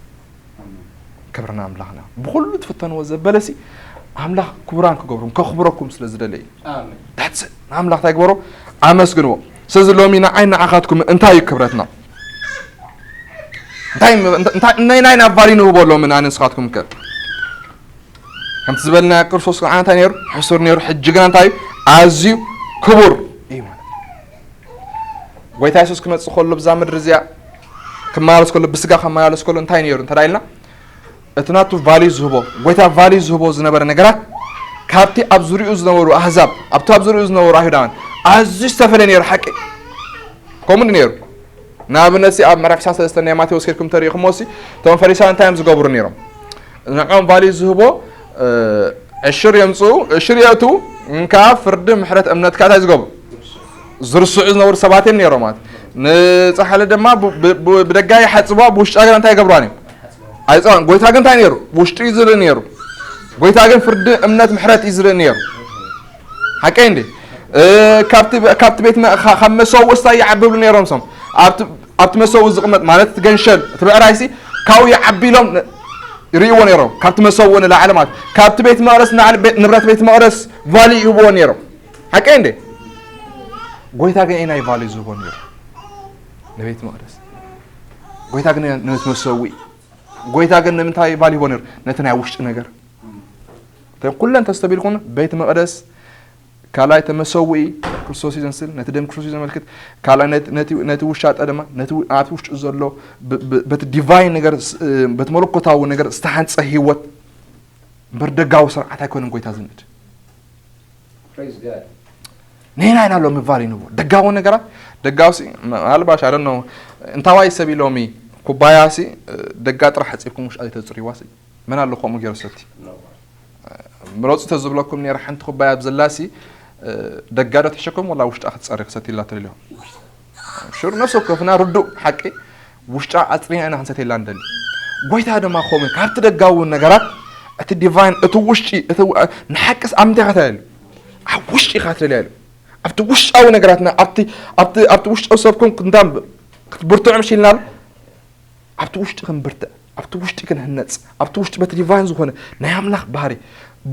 ክብርና ኣምላኽና። ብኹሉ ትፍተንዎ ዘበለሲ ኣምላኽ ክቡራን ክገብሮም፣ ከኽብረኩም ስለ ዝደለ እዩ። ኣሜን። That's it። ንኣምላኽ እንታይ ግበሮ? ኣመስግንዎ። ስለዚ ሎሚ ንዓይ ንዓኻትኩም እንታይ እዩ ክብረትና? እንታይ፣ እንታይ፣ ናይ፣ ናይ ናብ ቫሊ ንህቦ ሎሚ ንኣነ ንስኻትኩም ከ? ከምቲ ዝበልና ክርስቶስ ከዓ እንታይ ነይሩ? ሕሱር ነይሩ። ሕጂ ግና እንታይ እዩ? ኣዝዩ ክቡር እዩ ማለት እዩ። ጎይታ የሱስ ክመጽእ ከሎ ብዛ ምድሪ እዚኣ ክመላለስ ከሎ፣ ብስጋ ክመላለስ ከሎ እንታይ ነይሩ እንተ ኢልና፣ እቲ ናቱ ቫልዩ ዝህቦ፣ ጎይታ ቫልዩ ዝህቦ ዝነበረ ነገራት ካብቲ ኣብ ዙሪኡ ዝነበሩ ኣህዛብ፣ ኣብቲ ኣብ ዙሪኡ ዝነበሩ ኣይሁዳውያን ኣዝዩ ዝተፈለየ ነይሩ። ሓቂ ከምኡ እንዲ ነይሩ። ንኣብነት ሲ ኣብ ምዕራፍ ዕስራን ሰለስተን ናይ ማቴዎስ ኬድኩም ተሪኢኹሞ ሲ፣ እቶም ፈሪሳውያን እንታይ እዮም ዝገብሩ ነይሮም? ንዕኦም ቫልዩ ዝህቦ፣ እ፣ ዕሽር የምጽኡ፣ ዕሽር የእትዉ፣ እንካ ፍርዲ ምሕረት እምነትካ እንታይ ዝገብሩ? ዝርስዑ ዝነበሩ ሰባት እዮም ነይሮም ማለት። ንጻሕሊ ድማ ብ-፣ ብ-፣ ብ-፣ ብደጋ ይሓጽብዋ፣ ብውሽጣ ግን እንታይ ይገብርዋን እዮም? ኣይጸዋን። ጎይታ ግን እንታይ ነይሩ? ውሽጡ እዩ ዝርኢ ነይሩ። ጎይታ ግን ፍርዲ እምነት ምሕረት እዩ ዝርኢ ነይሩ። ሓቀይ እንዴ? እ፣ ካብቲ፣ ካብቲ ቤት መ-፣ ካ-፣ ካብ መሰውኡ እስታይ ይዓብብሉ ነይሮም ሶም። ኣብቲ፣ ኣብቲ መሰውኡ ዝቕመጥ ማለት እቲ ገንሸል፣ እቲ ብዕራይሲ ካብኡ ይዓቢ ኢሎም ን-፣ ይርእይዎ ነይሮም። ካብቲ መሰውኡ ንላዕሊ ማለት። ካብቲ ቤት መቕደስ ንላዕሊ ቤት፣ ንብረት ቤት መቕደስ ቫልዩ ይህብዎ ነይሮም። ሓቀይ እንዴ? ጎይታ ግን ኤናይ ቫልዩ ዝህቦ ነይሩ። ንቤት መቕደስ። ጎይታ ግን ነቲ መሰውኢ። ጎይታ ግን ንምንታይ ቫልዩ ይህቦ ነይሩ? ነቲ ናይ ውሽጢ ነገር። እተን ኩለን ተስተቢልኩን ቤት መቕደስ፣ ካልኣይ እቲ መሰውኢ ክርስቶስ እዩ ዘምስል፣ ነቲ ደም ክርስቶስ እዩ ዘመልክት፣ ካልኣይ ነቲ፣ ነቲ፣ ነቲ ውሻጠ ድማ፣ ነቲ ው-፣ ኣብቲ ውሽጡ ዘሎ ብ-፣ ብ-፣ በቲ ዲቫይን ነገር ስ-፣ በቲ መለኮታዊ ነገር ዝተሃንጸ ህይወት እምበር ደጋዊ ስርዓት ኣይኮነን ጎይታ ዝንእድ። Praise God። ንሕና ኢና ሎሚ ቫልዩ ንህቦ። ደጋዊ ነገራት፣ ደጋዊ ሲ፣ ምናልባሽ፣ I don't know፣ እንታዋይ ሰብ እዩ ሎሚ ኩባያ ሲ፣ ደጋ ጥራሕ ሓጺብኩም ውሽጣ ዘይተጽርይዋ ሲ፣ መን ኣሎ ከምኡ ገይሩ ሰቲ? No one። ምረጹ ተዝብለኩም ነይረ ሓንቲ ኩባያ ኣብ ዘላ ሲ፣ ደጋ ዶ ተሸከም ወላ ውሽጣ ክትጸሪ ክሰትይላ ትደልዩ? ሹር ነፍሲ ወከፍና ርዱእ ሓቂ ውሽጣ ኣጽሪና ኢና ክንሰትየላ ንደሊ። ጎይታ ድማ ከምኡ ካብቲ ደጋዊ ነገራት እቲ ዲቫይን፣ እቲ ውሽጢ፣ እቲ ው-፣ ንሓቅስ ኣብ ምንታይ ኢኻ ትደልያ? ኣብ ውሽጢ ኢኻ ትደልያ። ኣብቲ ውሽጣዊ ነገራትና፣ ኣብቲ፣ ኣብቲ፣ ኣብቲ ውሽጣዊ ሰብኩም ክንዳም ክትብርትዑ ምሽ ኢልና ኣሎ። ኣብቲ ውሽጢ ክንብርትዕ፣ ኣብቲ ውሽጢ ክንህነጽ፣ ኣብቲ ውሽጢ በቲ ዲቫይን ዝኾነ ናይ ኣምላኽ ባህሪ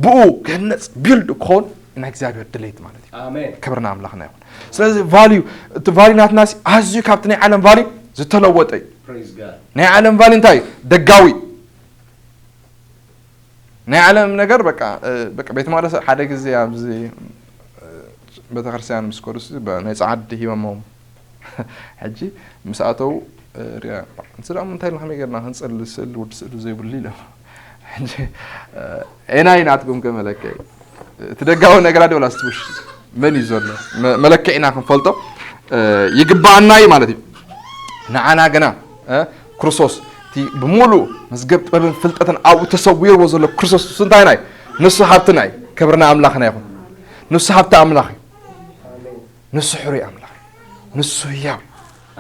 ብኡ ክህነጽ ቢልድ ክኸውን ናይ እግዚኣብሔር ድሌት ማለት እዩ። ኣሜን። ክብሪ ንኣምላኽና ይኹን። ስለዚ ቫልዩ፣ እቲ ቫልዩ ናትና ሲ ኣዝዩ ካብቲ ናይ ዓለም ቫልዩ ዝተለወጠ እዩ። Praise God። ናይ ዓለም ቫልዩ እንታይ እዩ? ደጋዊ። ናይ ዓለም ነገር በቃ፣ እ፣ በቃ ቤተ መቕደስ ሓደ ግዜ ኣብዚ፣ እ፣ ቤተክርስትያን ምስ ከዱ ሲ፣ በ-፣ ናይ ጸዓዲ ሂቦሞም። ሕጂ ምስ ኣተዉ፣ እ፣ ሪኣ፣ "እንስ ደኣ እንታይ ኢልና ከመይ ጌርና ክንጸሊ ስእሊ፣ ወዲ ስእሊ ዘይብሉ?" ኢሎም። ሕጂ፣ እ፣ ኤናይ ናትኩም ከ መለከ? እቲ ደጋዊ ነገራት ዶ ወላስ እቲ ውሽጢ? መን እዩ ዘሎ? መ-፣ መለክዒና ክንፈልጦ፣ እ፣ ይግባኣና እዩ ማለት እዩ። ንዓና ግና፣ እ፣ ክርስቶስ እቲ ብምሉእ መዝገብ ጥበብን ፍልጠትን ኣብኡ ተሰዊርዎ ዘሎ ክርስቶስ ንሱ እንታይ ናይ? ንሱ ሃብትና እዩ። ክብሪ ንኣምላኽና ይኹን። ንሱ ሃብቲ ኣምላኽ እዩ። ንሱ ሕሩይ ኣምላኽ እዩ። ንሱ ህያው እዩ።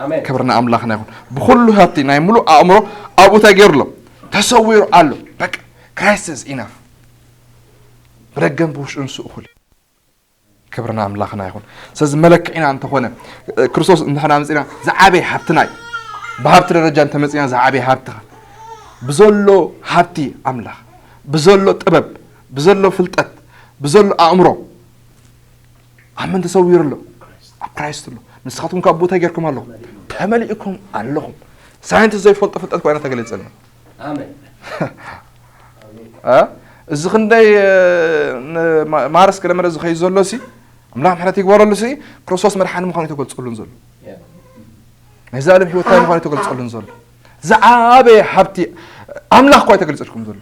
ኣሜን። ክብሪ ንኣምላኽና ይኹን። ብኹሉ ሃብቲ ናይ ምሉእ ኣእምሮ ኣብኡ እንታይ ገይሩ ኣሎ? ተሰዊሩ ኣሎ። በቃ፣ Christ is enough። ብደገን ብውሽጥን ንሱ እኹል እዩ። ክብሪ ንኣምላኽና ይኹን። ስለዚ መለክዒና እንተኾነ፣ እ፣ ክርስቶስ እንድሕና መጺና ዝዓበየ ሃብትና እዩ። ብሃብቲ ደረጃ እንተመጺና ዝዓበየ ሃብትኻ። ብዘሎ ሃብቲ ኣምላኽ፣ ብዘሎ ጥበብ፣ ብዘሎ ፍልጠት፣ ብዘሎ ኣእምሮ፣ ኣብ መን ተሰዊሩ ኣሎ? ኣብ ክራይስት ኣሎ። ንስኻትኩም ካብ ቦታ ጌርኩም ኣለኹም። ተመሊእኩም ኣለኹም። ሳይንቲስት ዘይፈልጦ ፍልጠት እኳ ኢና ተገሊጸልና። ኣሜን። እ? እዚ ክንደይ፣ እ፣ ን-፣ ማ-፣ ማርስ ገለመለ ዝኸይድ ዘሎ ሲ፣ ኣምላኽ ምሕረት ይግበረሉ ሲ፣ ክርስቶስ መድሓኒ ምዃኑ እዩ ተገልጸሉን ዘሎ። ያ። ናይ ዘላለም ህይወት እንታይ ምዃኑ እዩ ተገልጸሉን ዘሎ። ዝዓበየ ሃብቲ ኣምላኽ እኳ እዩ ተገሊጹልኩም ዘሎ።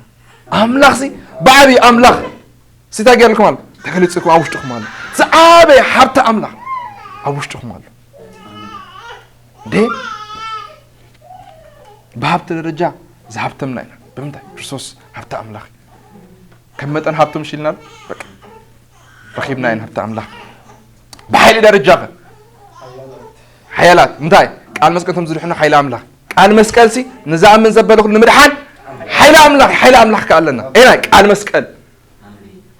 ኣምላኽ ሲ ብዓብዪ ኣምላኽ ሲ እንታይ ገይርልኩም ኣሎ? ተገሊጹልኩም ኣብ ውሽጥኹም ኣሎ። ዝዓበየ ሃብቲ ኣምላኽ ኣብ ውሽጥኹም ኣሎ። እንዴ ብሃብቲ ደረጃ ዝሃብተምና ኢና። ብምንታይ? ክርስቶስ ሃብቲ ኣምላኽ እዩ። ከም መጠን ሃብቶም ሽልና በቃ ረኺብና ኢና ሃብቲ ኣምላኽ። ብሓይሊ ደረጃ ኸ ሓያላት እንታይ? ቃል መስቀል እቶም ዝድሕኑ ሓይሊ ኣምላኽ። ቃል መስቀል ሲ ንዝኣምን ዘበለ ኩሉ ንምድሓን ሓይሊ ኣምላኽ፣ ሓይሊ ኣምላኽ ከ ኣለና። ኤና ቃል መስቀል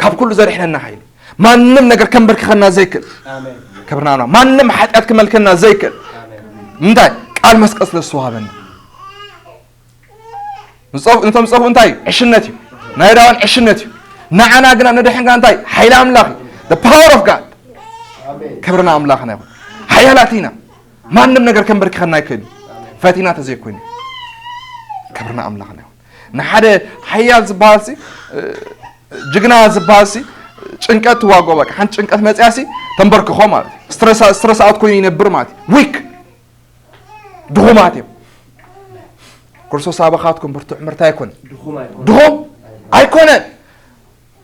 ካብ ኩሉ ዘድሕነና ሓይሊ፣ ማንም ነገር ከንበርክኸና ዘይክእል። ኣሜን። ክብርና ነው። ማንም ሓጢኣት ክመልከና ዘይክእል። ኣሜን። እንታይ? ቃል መስቀል ስለ ዝተዋሃበና። ንጸፍ-፣ ነቶም ዝጸፍኡ እንታይ እዩ? ዕሽነት እዩ። ናይ ዳዋን ዕሽነት እዩ። ንዓና ግና ንድሕን ግና እንታይ? ሓይሊ ኣምላኽ እዩ። The power of God። ኣሜን። ክብርና ኣምላኽና ይኹን። ሓያላት ኢና። ማንም ነገር ከንበርክኸና ኣይክእል እዩ። ፈቲና ተዘይኮይኑ። ክብርና ኣምላኽና ይኹን። ንሓደ ሓያል ዝበሃል ሲ፣ እ፣ ጅግና ዝበሃል ሲ፣ ጭንቀት ትዋግኦ በቃ። ሓንቲ ጭንቀት መጽያ ሲ፣ ተንበርክኾ ማለት እዩ። ስትረስ፣ ስትረስ ኣውት ኮይኑ ይነብር ማለት እዩ። ዊክ። ድኹማት እዮም። ክርስቶስ ኣባኻትኩም ብርቱዕ ምርታ ኣይኮነን። ድኹም ኣይኮነን። ድኹም ኣይኮነን።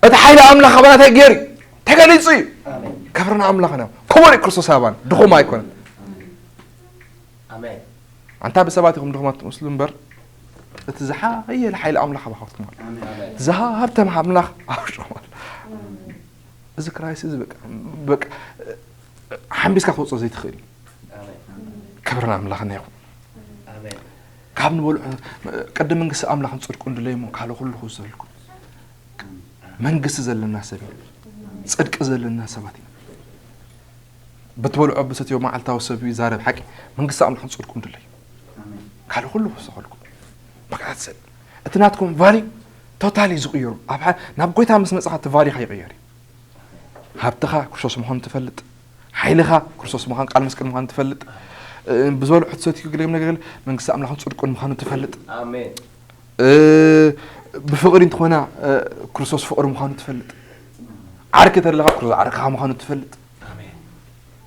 እቲ ሓይሊ ኣምላኽ ኣባና እንታይ ገይሩ እዩ? ተገሊጹ እዩ። ኣሜን። ክብርና ኣምላኽና እዩ። ክቡር እዩ ክርስቶስ ኣባና። ድኹም ኣይኮነን። ኣሜን። ኣንታ ብሰባት ኢኹም ድኹማት ትመስሉ እምበር፣ እቲ ዝሓየለ ሓይሊ ኣምላኽ ኣባኻትኩም ኣሎ። ኣሜን። ዝሃብተም ኣምላኽ ኣብ ውሽጥኹም ኣሎ። እዚ ክራይሲስ በቃ፣ በቃ፣ ሓምቢስካ ክትወፅኦ ዘይትኽእል እዩ። ኣሜን። ክብርና ኣምላኽና ይኹን። ኣሜን። ካብ ንበልዑ ቅድሚ መንግስቲ ኣምላኽን ጽድቁን ድለዩ እሞ ካልእ ኩሉ ክውሰኸልኩም። መንግስቲ ዘለና ሰብ ኢና። ጽድቂ ዘለና ሰባት ኢና። ብትበልዖ ብሰትዮ መዓልታዊ ሰብ ይዛረብ ሓቂ። መንግስቲ ኣምላኽን ጽድቁን ድለዩ። ካልእ ኩሉ ክውሰኸልኩም። በቃ that's it። እቲ ናትኩም ቫልዩ ቶታሊ ዝቕየሩ። ኣብ ሓ-፣ ናብ ጎይታ ምስ መጻኻ እቲ ቫልዩኻ ይቕየር እዩ። ሃብትኻ ክርስቶስ ምዃኑ ትፈልጥ። ሓይልኻ ክርስቶስ ምዃኑ፣ ቃል መስቀል ምዃኑ ትፈልጥ። እ፣ ብዝበልዖ ትሰትዩ ገለ ነገር ገለ መንግስቲ ኣምላኽን ጽድቁን ምዃኑ ትፈልጥ። ኣሜን። እ፣ ብፍቕሪ እንተኾና፣ እ፣ ክርስቶስ ፍቕሪ ምዃኑ ትፈልጥ። ዓርኪ ተለኻ ክርስቶስ ዓርክኻ ምዃኑ ትፈልጥ። ኣሜን።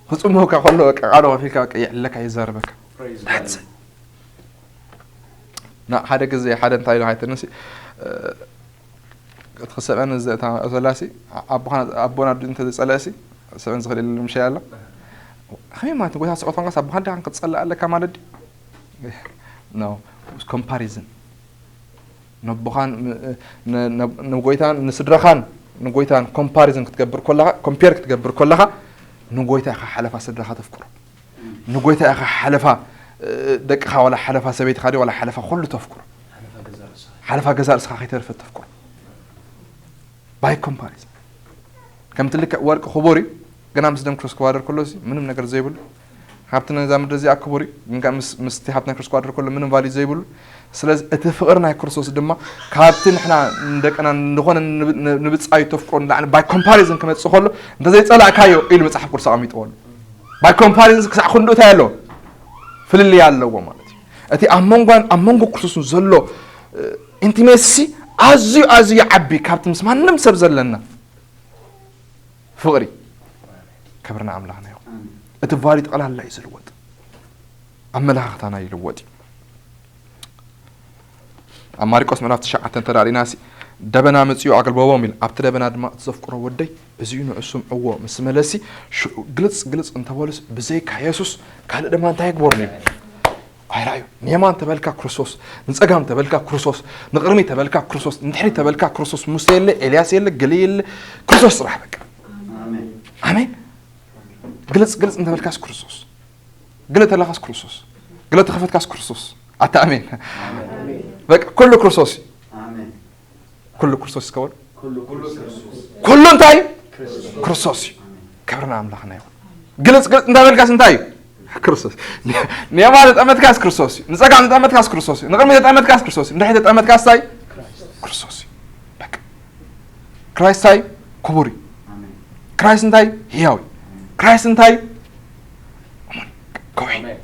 ክጽምወካ ከሎ በቃ ቃሉ ከፊልካ በቃ የዕለካ ይዛረበካ። Praise That's God። it። ና ሓደ ግዜ ሓደ እንታይ ኢሉ ሃይተነሲ፣ እ፣ እቲ ክሰብአን እዚ እታ ዘላሲ ኣቦኻ ኣቦና ኣዱ እንተ ዝጸለእሲ ሰበን ዝኽእል የለን ምሻ ያላ። ከመይ ማለት ንጎይታ ስቆት ኳንካስ ኣቦኻ ደሓን ክትጸልእ ኣለካ ማለት ድዩ? No። ኮምፓሪዝን ነቦኻን ን-፣ ን-፣ ንጎይታን ንስድራኻን ንጎይታን ኮምፓሪዝን ክትገብር ከለኻ፣ ኮምፔር ክትገብር ከለኻ ንጎይታ ኢኻ ሓለፋ ስድራኻ ተፍቅሮ። ንጎይታ ኢኻ ሓለፋ፣ እ፣ ደቅኻ ዋላ ሓለፋ ሰበይትኻ ድዩ ዋላ ሓለፋ ኩሉ ተፍቅሮ። ሓለፋ ገዛ ርእስኻ። ሓለፋ ገዛ ርእስኻ ከይተርፈ ተፍቅሮ። ባይ ኮምፓሪዝን። ከምቲ ልክዕ ወርቂ ክቡር እዩ፣ ግና ምስ ደም ክርስቶስ ክዋደር ከሎ እዚ ምንም ነገር ዘይብሉ። ሃብቲ ነዛ ምድሪ እዚኣ ክቡር እዩ፣ ግን ከኣ ምስ፣ ምስቲ ሃብቲ ናይ ክርስቶስ ክዋደር ከሎ ምንም ቫልዩ ዘይብሉ። ስለዚ እቲ ፍቕሪ ናይ ክርስቶስ ድማ ካብቲ ንሕና ንደቅና ዝኾነ ንብ-፣ ን-፣ ንብጻዩ ተፍቅሮ ንላዕሊ ባይ ኮምፓሪዝን ክመጽእ ከሎ እንተዘይጸላእካዮ ኢሉ መጽሓፍ ቅዱስ ኣቐሚጥዎ ኣሎ። ባይ ኮምፓሪዝን ክሳዕ ክንድኡ እንታይ ኣለዎ? ፍልልይ ኣለዎ ማለት እዩ። እቲ ኣብ መንጎን ኣብ መንጎ ክርስቶስን ዘሎ፣ እ፣ ኢንቲሜሲ ኣዝዩ ኣዝዩ ይዓቢ ካብቲ ምስ ማንም ሰብ ዘለና ፍቕሪ። ክብርና ኣምላኽና ይኹን። እቲ ቫልዩ ጠቕላላ እዩ ዝልወጥ። ኣመለኻኽታና ይልወጥ እዩ። ኣብ ማርቆስ ምዕራፍ ትሽዓተ እንተ ርኢናሲ፣ ደበና መጺኡ ኣገልበቦም ኢሉ፣ ኣብቲ ደበና ድማ እቲ ዘፍቅሮ ወደይ እዚ እዩ ንዑ ስምዕዎ ምስ መለሲ፣ ሽዑ ግልጽ ግልጽ እንተበሉስ ብዘይካ የሱስ ካልእ ድማ እንታይ ይግበሩ ነይሩ? ኣይረኣዩ። ንየማን ተበልካ ክርስቶስ፣ ንጸጋም ተበልካ ክርስቶስ፣ ንቕድሚ ተበልካ ክርስቶስ፣ ንድሕሪ ተበልካ ክርስቶስ፣ ሙሴ የለ፣ ኤልያስ የለ፣ ገለ የለ፣ ክርስቶስ ጥራሕ በቃ። ኣሜን። ኣሜን። ግልጽ ግልጽ እንተበልካስ ክርስቶስ፣ ግለ ተለኻስ ክርስቶስ፣ ግለ ተኸፈትካስ ክርስቶስ። ኣታ ኣሜን። ኣሜን። በቃ ኩሉ ክርስቶስ እዩ። ኣሜን። ኩሉ ክርስቶስ ይስከበሉ። ኩሉ ክርስቶስ። ኩሉ እንታይ? ክርስቶስ። ክርስቶስ እዩ። ክብርና ኣምላኽና ይኹን። ግልጽ ግልጽ እንተበልካስ እንታይ እዩ? ክርስቶስ። ንየማን ተጠመትካስ ክርስቶስ እዩ። ንጸጋም ተጠመትካስ ክርስቶስ እዩ። ንቕድሚ ተጠመትካስ ክርስቶስ እዩ። ንድሕሪ ተጠመትካስ እንታይ? ክርስቶስ እዩ። በቃ። ክራይስት እንታይ? ክቡር እዩ። ኣሜን። ክራይስት እንታይ? ህያው እዩ። ክራይስት እንታይ? ከውሒ። ኣሜን።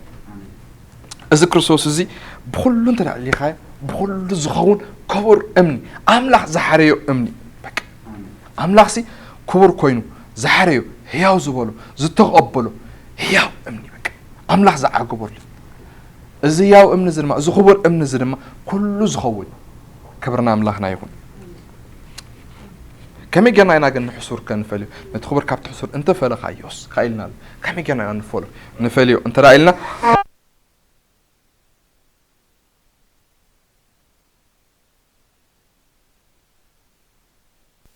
እዚ ክርስቶስ እዚ ብኹሉ እንተ ደኣ ኣሊኻዮ፣ ብኹሉ ዝኸውን ክቡር እምኒ፣ ኣምላኽ ዝሓረዮ እምኒ። በቃ። ኣምላኽሲ ክቡር ኮይኑ ዝሓረዮ፣ ህያው ዝበሎ፣ ዝተቐበሎ ህያው እምኒ፣ በቃ። ኣምላኽ ዝዓገበሉ። እዚ ያው እምኒ እዚ ድማ፣ እዚ ክቡር እምኒ እዚ ድማ ኩሉ ዝኸውን። ክብርና ኣምላኽና ይኹን። ከመይ ጌርና ኢና ግን ንሕሱር ከንፈልዮ? ነቲ ክቡር ካብቲ ሕሱር እንተፈለኻዮስ፣ ካኢልና ኣሎ። ከመይ ጌርና ኢና ንፈሎ-፣ ንፈልዮ እንተ ደኣ ኢልና፣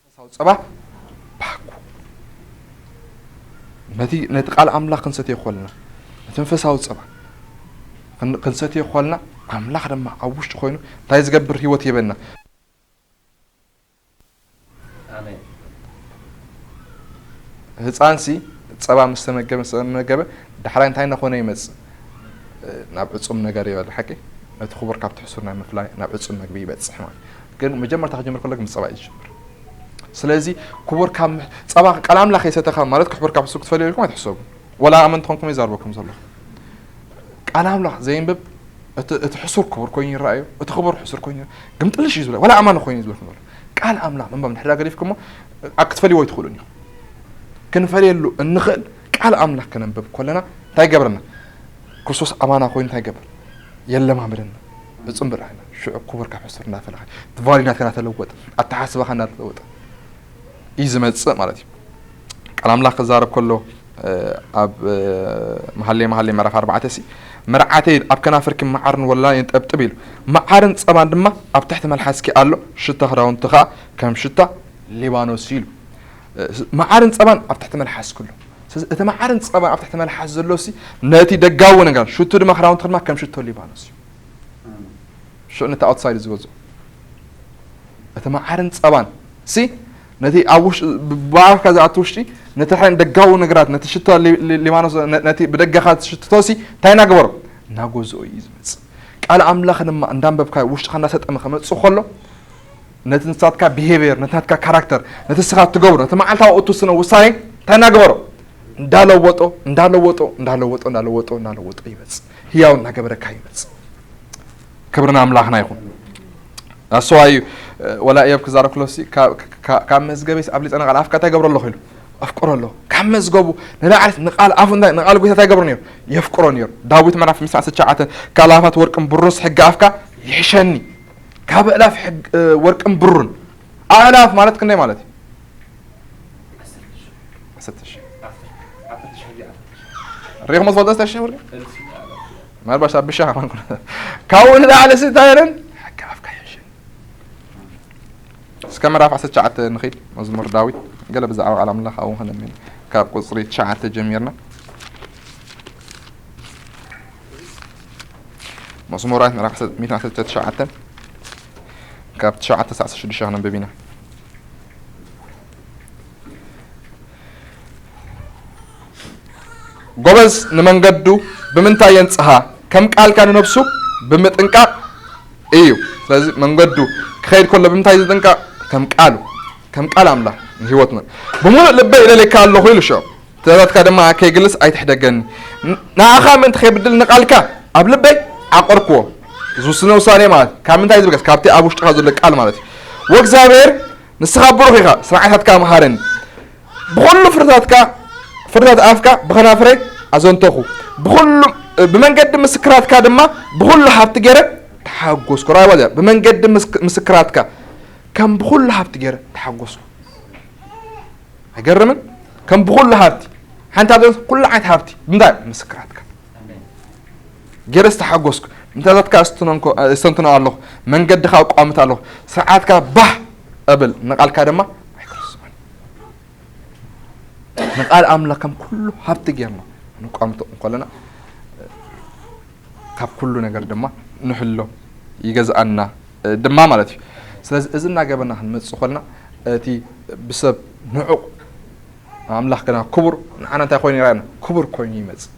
መንፈሳዊ ጸባ ባኩ። ነቲ፣ ነቲ ቃል ኣምላኽ ክንሰትዮ ከለና፣ ነቲ መንፈሳዊ ጸባ ክን-፣ ክንሰትዮ ከለና፣ ኣምላኽ ድማ ኣብ ውሽጢ ኮይኑ እንታይ ዝገብር ህይወት ይህበና። ኣሜን። ህጻንሲ ጸባ ምስ ተመገበ፣ ምስ ተመገበ፣ ዳሕራይ እንታይ እናኾነ ይመጽእ? ናብ ዕጹም ነገር ይበል፣ ሓቂ? ነቲ ክቡር ካብቲ ሕሱር ናይ ምፍላይ ናብ ዕጹም መግቢ ይበጽሕ ማለት። ግን መጀመርታ ክጅምር ከሎ ግን ጸባ እዩ ዝጅምር። ስለዚ ክቡር ካብ ምሕ-፣ ጸባ ቃል ኣምላኽ የሰተኻ ማለት ክቡር ካብ ሕሱር ክትፈልዮ ኢልኩም ኣይትሕሰቡ። ወላ ኣመንቲ ኮንኩም ይዛርበኩም ዘለኹ። ቃል ኣምላኽ ዘየንብብ እቲ፣ እቲ ሕሱር ክቡር ኮይኑ ይረኣዮ፣ እቲ ክቡር ሕሱር ኮይኑ ይረኣዮ። ግምጥልሽ እዩ ዝብለ፣ ወላ ኣማኒ ኮይኑ እዩ ዝብለኩም ዘሎ። ቃል ኣምላኽ ምንባብ እንድሕር ገዲፍኩሞ፣ ኣብ ክትፈልይዎ ኣይትኽእሉን ኢኹም። ክንፈልየሉ እንኽእል ቃል ኣምላኽ ከነንብብ ከለና እንታይ ይገብረና? ክርስቶስ ኣማና ኮይኑ እንታይ ይገብር? የለማምደና። ብጽምብር ዓይና፣ ሽዑ ክቡር ካብ ሕሱር እናፈለኻ፣ እቲ ቫልዩ ናትካ እናተለወጠ፣ ኣተሓስባኻ እናተለወጠ እዩ ዝመጽእ ማለት እዩ። ቃል ኣምላኽ ክዛረብ ከሎ፣ እ፣ ኣብ፣ እ፣ መሃሌ፣ መሃሌ ምዕራፍ ኣርባዕተ ሲ፣ "መርዓተይ ኣብ ከናፍርኪ መዓርን ወላን የንጠብጥብ" ኢሉ። "መዓርን ጸባን ድማ ኣብ ትሕቲ መልሓስኪ ኣሎ፣ ሽታ ክዳውንቲ ኸኣ ከም ሽታ ሊባኖስ" ኢሉ። እ፣ መዓርን ጸባን ኣብ ትሕቲ መልሓስኪ ኣሎ። ስለዚ እቲ መዓርን ጸባን ኣብ ትሕቲ መልሓስ ዘሎ ሲ፣ ነቲ ደጋዊ ነገር፣ ሽቱ ድማ ክዳውንቲ ድማ ከም ሽቶ ሊባኖስ እዩ። ሽዑ ነቲ ኣውትሳይድ ዝገዝኦ። እቲ መዓርን ጸባን ሲ፣ ነቲ ኣብ ውሽ-፣ ብ-፣ ብኣፍካ ዝኣቱ ውሽጢ፣ ነቲ ሓይን ደጋዊ ነገራት፣ ነቲ ሽቶ ሊ-፣ ሊ-፣ ሊባኖስ፣ ነ-፣ ነቲ ብደገኻ ትሽትቶ ሲ፣ እንታይ እናገበሮ? እናጎዝኦ እዩ ዝመጽእ። ቃል ኣምላኽ ድማ እንዳንበብካ ውሽጥኻ እናሰጠመ ከመጽእ ከሎ፣ ነቲ ንሳትካ ቢሄቪየር፣ ነቲ ናትካ ካራክተር፣ ነቲ ንስኻ እትገብሮ፣ ነቲ መዓልታዊ እትውስኖ ውሳኔ እንታይ እናገበሮ? እንዳለወጦ፣ እንዳለወጦ፣ እንዳለወጦ፣ እንዳለወጦ፣ እንዳለወጦ ይመጽእ። ህያው እናገበረካ ይመጽእ። ክብሪ ንኣምላኽና ይኹን። ኣስዋ እዩ፣ እ፣ ወላ እዮብ ክዛረብ ከሎ ሲ፣ ካብ፣ ካ-፣ ካብ መዝገበይስ ኣብሊጸ ንቓል ኣፍካ እንታይ ገብሮ ኣለኹ ኢሉ? ኣፍቅሮ ኣለኹ። ካብ መዝገቡ ንላዕሊ ንቓል ኣፉ እንታይ፣ ንቓል ጎይታ እንታይ ገብሮ ነይሩ? የፍቅሮ ነይሩ። ዳዊት ምዕራፍ ሚእቲ ዓሰርተ ትሽዓተ፣ "ካብ ኣእላፋት ወርቅን ብሩርስ ሕጊ ኣፍካ ይሕሸኒ። ካብ ኣእላፍ ሕግ-፣ እ፣ ወርቅን ብሩርን"። ኣእላፍ ማለት ክንደይ ማለት እዩ? ዓሰርተ ሺሕ። ሪኢኹሞ ትፈልጡ? ዓሰርተ ሺሕ ወርቂ? ምናልባሽ ኣብ ብሻ ከማን ኩነ። ካብኡ ንላዕሊ ሲ እንታይ ኢለን? ሕጊ ኣፍካ ይሕሸኒ። እስከ ምዕራፍ ዓሰርተ ትሽዓተ ንኺድ፣ መዝሙር ዳዊት። ገለ ብዛዕባ ቃል ኣምላኽ ኣብኡ ኸነምን። ካብ ቁጽሪ ትሽዓተ ጀሚርና። መዝሙራት ምዕራፍ ሚእትን ዓሰርተ ትሽዓተ፣ ካብ ትሽዓተ ክሳዕ ዓሰርተ ሽዱሽተ ከነንብብ ኢና። ጎበዝ ንመንገዱ ብምንታይ የንጽሃ? ከም ቃልካ ንነብሱ ብምጥንቃቕ እዩ። ስለዚ መንገዱ ክኸይድ ከሎ ብምንታይ ዝጥንቀቕ? ከም ቃሉ፣ ከም ቃል ኣምላኽ ንህይወትና። "ብምሉእ ልበይ እደልየካ ኣለኹ" ኢሉ ሽዑ፣ "ትእዛዛትካ ድማ ከይግልስ ኣይትሕደገኒ። ን-፣ ንኣኻ ምእንቲ ከይብድል ንቓልካ ኣብ ልበይ ዓቐርክዎ።" ዝውስነ ውሳኔ ማለት ካብ ምንታይ ዝብገስ? ካብቲ ኣብ ውሽጥኻ ዘሎ ቃል ማለት እዩ። "ወእግዚኣብሔር ንስኻ ብሩኽ ኢኻ፣ ስርዓታትካ መሃረኒ። ብኹሉ ፍርድታትካ፣ ፍርድታት ኣፍካ ብኸናፍረይ ኣዘንተኹ። ብኹሉ፣ ብመንገዲ ምስክራትካ ድማ ብኹሉ ሃብቲ ገይረ ተሓጎስኩ።" ራእይዋ እዚኣ፣ ብመንገዲ ምስ-፣ ምስክራትካ፣ ከም ብኹሉ ሃብቲ ገይረ ተሓጎስኩ። ኣይገርምን? ከም ብኹሉ ሃብቲ፣ ሓንቲ ሃብቲ፣ ኩሉ ዓይነት ሃብቲ፣ ብምንታይ? ምስክራትካ። ገይረ ዝተሓጎስኩ፣ ምእንታታትካ እስተንኮ-፣ እስተንትኖ ኣለኹ፣ መንገድኻ እቋምት ኣለኹ፣ ስርዓትካ ባህ እብል፣ ንቓልካ ድማ ኣይክርስዖን። ንቓል ኣምላኽ ከም ኩሉ ሃብቲ ጌርና ንቋምቶ እንከለና፣ ካብ ኩሉ ነገር ድማ ንሕሎ፣ ይገዝኣና ድማ ማለት እዩ። ስለዚ እዚ እናገበርና ክንመጽእ ከለና፣ እቲ ብሰብ ንዑቕ ኣምላኽ ግና ክቡር፣ ንዓና እንታይ ኮይኑ ይረኣየና? ክቡር ኮይኑ ይመጽእ።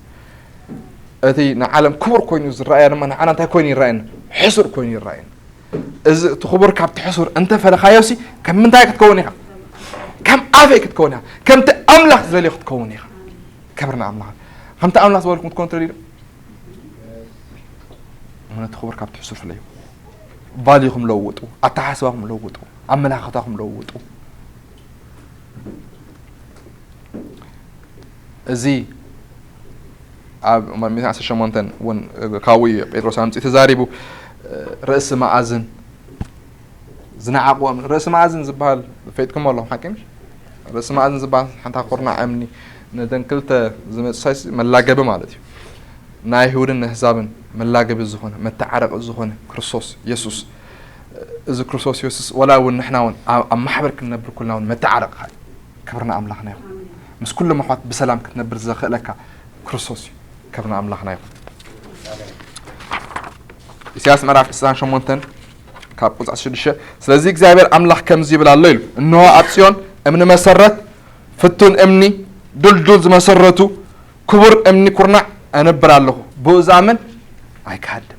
እቲ ንዓለም ክቡር ኮይኑ ዝረኣያ ድማ ንዓና እንታይ ኮይኑ ይረኣየና? ሕሱር ኮይኑ ይረኣየና። እዚ እቲ ክቡር ካብቲ ሕሱር እንተፈለኻዮሲ፣ ከም ምንታይ ክትከውን ኢኻ? ከም ኣፈይ ክትከውን ኢኻ። ከምቲ ኣምላኽ ዝደልዮ ክትከውን ኢኻ። ክብሪ ንኣምላኽ። ከምቲ ኣምላኽ ዝበልኩም ክትከውን ትደልዩ ዶ? እምነት ክቡር ካብቲ ሕሱር ፍለዩ። ቫልዩኹም ለውጡ፣ ኣተሓሳስባኹም ለውጡ፣ ኣመለኻኽታኹም ለውጡ። እዚ ኣብ ምዕራፍ ዓሰርተ ሸሞንተ እውን ካብኡ እዩ ጴጥሮስ ኣምጺኡ ተዛሪቡ። ርእሲ መኣዝን ዝነዓቕዎም፣ ርእሲ መኣዝን ዝበሃል ፈይጥኩም ኣለኹም፣ ሓቂ ምሽ? ርእሲ መኣዝን ዝበሃል ሓንታ ኩርናዕ እምኒ፣ ነተን ክልተ ዝመጽእ ሳይሲ መላገቢ ማለት እዩ። ናይ ኣይሁድን ኣህዛብን መላገቢ ዝኾነ፣ መተዓረቂ ዝኾነ ክርስቶስ የሱስ። እዚ ክርስቶስ የሱስ ዋላ እውን ንሕና እውን ኣብ ኣብ ማሕበር ክንነብር ኩልና እውን መተዓረቂ እዩ። ክብርና ኣምላኽና ይኹን። ምስ ኩሎም ኣሕዋት ብሰላም ክትነብር ዘኽእለካ ክርስቶስ እዩ። ክብርና ኣምላኽና ይኹን። ኢሳያስ ምዕራፍ ዕስራን ሸሞንተን ካብ ቁጽሪ ሽዱሽተ፣ ስለዚ እግዚኣብሔር ኣምላኽ ከምዚ ይብል ኣሎ ኢሉ፣ እንሆ ኣብ ጽዮን እምኒ መሰረት፣ ፍቱን እምኒ፣ ድልዱል ዝመሰረቱ፣ ክቡር እምኒ ኩርናዕ ኣነብር ኣለኹ፣ ብኡ ዝኣምን ኣይክሃድምን።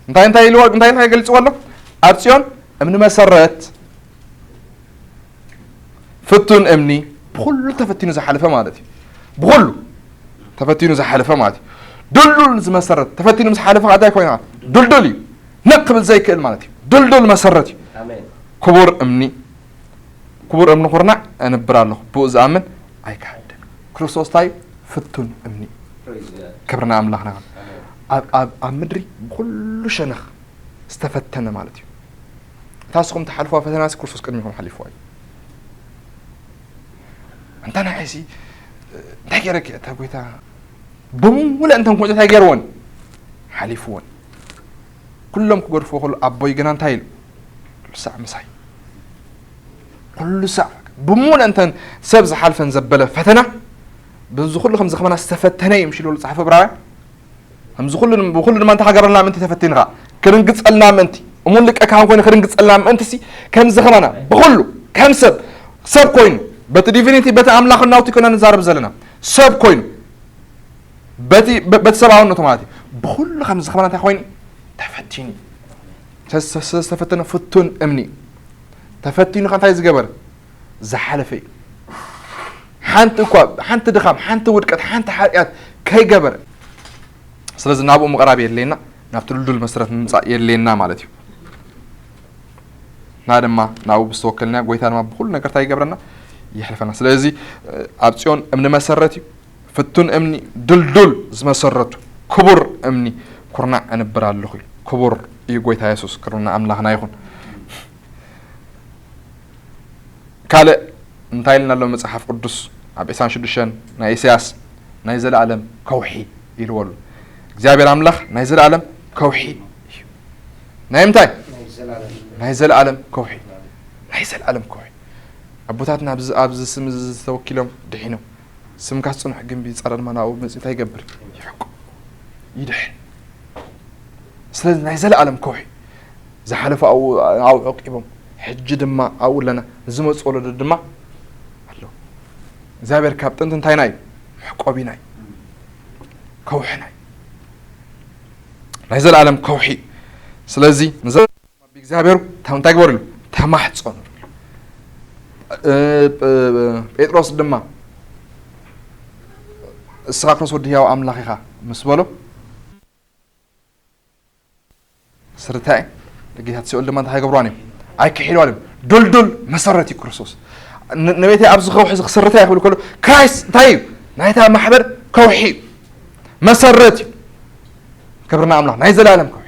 እንታይ እንታይ ኢልዎ፣ እንታይ እንታይ ገልጽዎ ኣሎ? ኣብ ጽዮን እምኒ መሰረት፣ ፍቱን እምኒ፣ ብኹሉ ተፈቲኑ ዝሓለፈ ማለት እዩ። ብኹሉ ተፈቲኑ ዝሓለፈ ማለት እዩ። ድልዱል ዝመሰረት፣ ተፈቲኑ ምስ ሓለፈ እንታይ ኮይና? ድልዱል እዩ። ነቕ ክብል ዘይክእል ማለት እዩ። ድልዱል መሰረት እዩ። ኣሜን። ክቡር እምኒ፣ ክቡር እምኒ ኩርናዕ ኣነብር ኣለኹ፣ ብኡ ዝኣምን ኣይክሃድም። ክርስቶስ እንታይ እዩ? ፍቱን እምኒ እዩ። Praise God። ክብርና ኣምላኽና ይኹን። ኣሜን። ኣብ ኣብ ኣብ ምድሪ ብኹሉ ሸነኽ ዝተፈተነ ማለት እዩ። እታ ንስኹም ትሓልፍዋ ፈተናስ ክርስቶስ ቅድሚኹም ሓሊፍዋ እዩ። እንታ ንዓይሲ እንታይ ገይረኪ እታ ጎይታ ብሙሉእ እንተን ኩዕቶ እንታይ ገይርወን? ሓሊፍወን። ኩሎም ክገድፍዎ ከሎ ኣቦይ ግና እንታይ ኢሉ? ኩሉ ሳዕ ምሳይ። ኩሉ ሳዕ ብሙሉእ እንተን ሰብ ዝሓልፈን ዘበለ ፈተና በዚ ኩሉ ከምዚ ከማና ዝተፈተነ እዩ ምሽ ኢሉ ዝጸሓፈ ዕብራውያን። ከምዚ ኩሉ ብኩሉ ድማ እንታይ ክገብረልና ምእንቲ ተፈቲንኻ? ክርንግጸልና ምእንቲ። እሙን ልቀ ካህን ኮይኑ ክርንግጸልና ምእንቲ ሲ ከምዚ ከማና ብኩሉ ከም ሰብ ሰብ ኮይኑ በቲ ዲቪኒቲ በቲ ኣምላኽናውቲ ኮይና ንዛረብ ዘለና ሰብ ኮይኑ በቲ በ- በቲ ሰብኣውነቱ ማለት እዩ። ብኩሉ ከምዚ ከማና እንታይ ኮይኑ ተፈቲኑ። ተ- ተ- ዝተፈተነ ፍቱን እምኒ እዩ። ተፈቲኑ ከ እንታይ ዝገበረ? ዝሓለፈ እዩ። ሓንቲ እኳ ሓንቲ ድኻም፣ ሓንቲ ውድቀት፣ ሓንቲ ሓጢኣት ከይገበረ። ስለዚ ናብኡ ምቕራብ የድልየና፣ ናብቲ ድልዱል መሰረት ምምጻእ የድልየና ማለት እዩ። እና ድማ ናብኡ ብዝተወከልና ጎይታ ድማ ብኩሉ ነገር እንታይ ይገብረና? የሕልፈና። ስለዚ ኣብ ጽዮን እምኒ መሰረት እዩ፣ ፍቱን እምኒ ድልዱል ዝመሰረቱ ክቡር እምኒ ኩርናዕ እነብር ኣለኹ ኢሉ። ክቡር እዩ ጎይታ የሱስ፣ ክብርና ኣምላኽና ይኹን። ካልእ እንታይ ኢልና ኣሎ መጽሓፍ ቅዱስ? ኣብ ዕስራን ሽዱሽተን ናይ ኢሳያስ ናይ ዘለኣለም ከውሒ ኢልዎ ኣሎ። እግዚኣብሔር ኣምላኽ ናይ ዘለኣለም ከውሒ እዩ። ናይ ምንታይ? ናይ ዘለኣለም ከውሒ። ናይ ዘለኣለም ከውሒ። ኣቦታትና ኣብዚ ኣብዚ ስም እዚ ተወኪሎም ድሒኖም። ስምካስ ጽኑዕ ግንቢ ጻዕዳ ድማ ናብኡ መጺኡ እንታይ ይገብር? ይሕቁ። ይድሕን። ስለዚ ናይ ዘለኣለም ከውሒ ዝሓለፈ ኣብኡ ኣብኡ ዐቂቦም ሕጂ ድማ ኣብኡ ኣለና። ዝመጽእ ወለዶ ድማ ኣሎ። እግዚኣብሔር ካብ ጥንቲ እንታይና እዩ? መሕቆቢና እዩ። ከውሕና እዩ። ናይ ዘለኣለም ከውሒ። ስለዚ ንዘ እግዚኣብሔር እንታይ ግበርሉ? ተማሕጸኑ። እ፣ እ፣ ጴጥሮስ ድማ እስኻ ክርስቶስ ወዲ ህያው ኣምላኽ ኢኻ ምስ በሎ ስርታይ ንጌታት ሲኦል ድማ እንታይ ኣይገብርዋን እዮም? ኣይክሒልዋን እዮም። ድልዱል መሰረት እዩ ክርስቶስ። ን- ንቤተይ ኣብዚ ከውሒ እዚ ክስርታይ ክብል ከሎ ክራይስት እንታይ እዩ? ናይታ ማሕበር ከውሒ እዩ። መሰረት እዩ። ክብርና ኣምላኽ ናይ ዘላለም ከውሒ።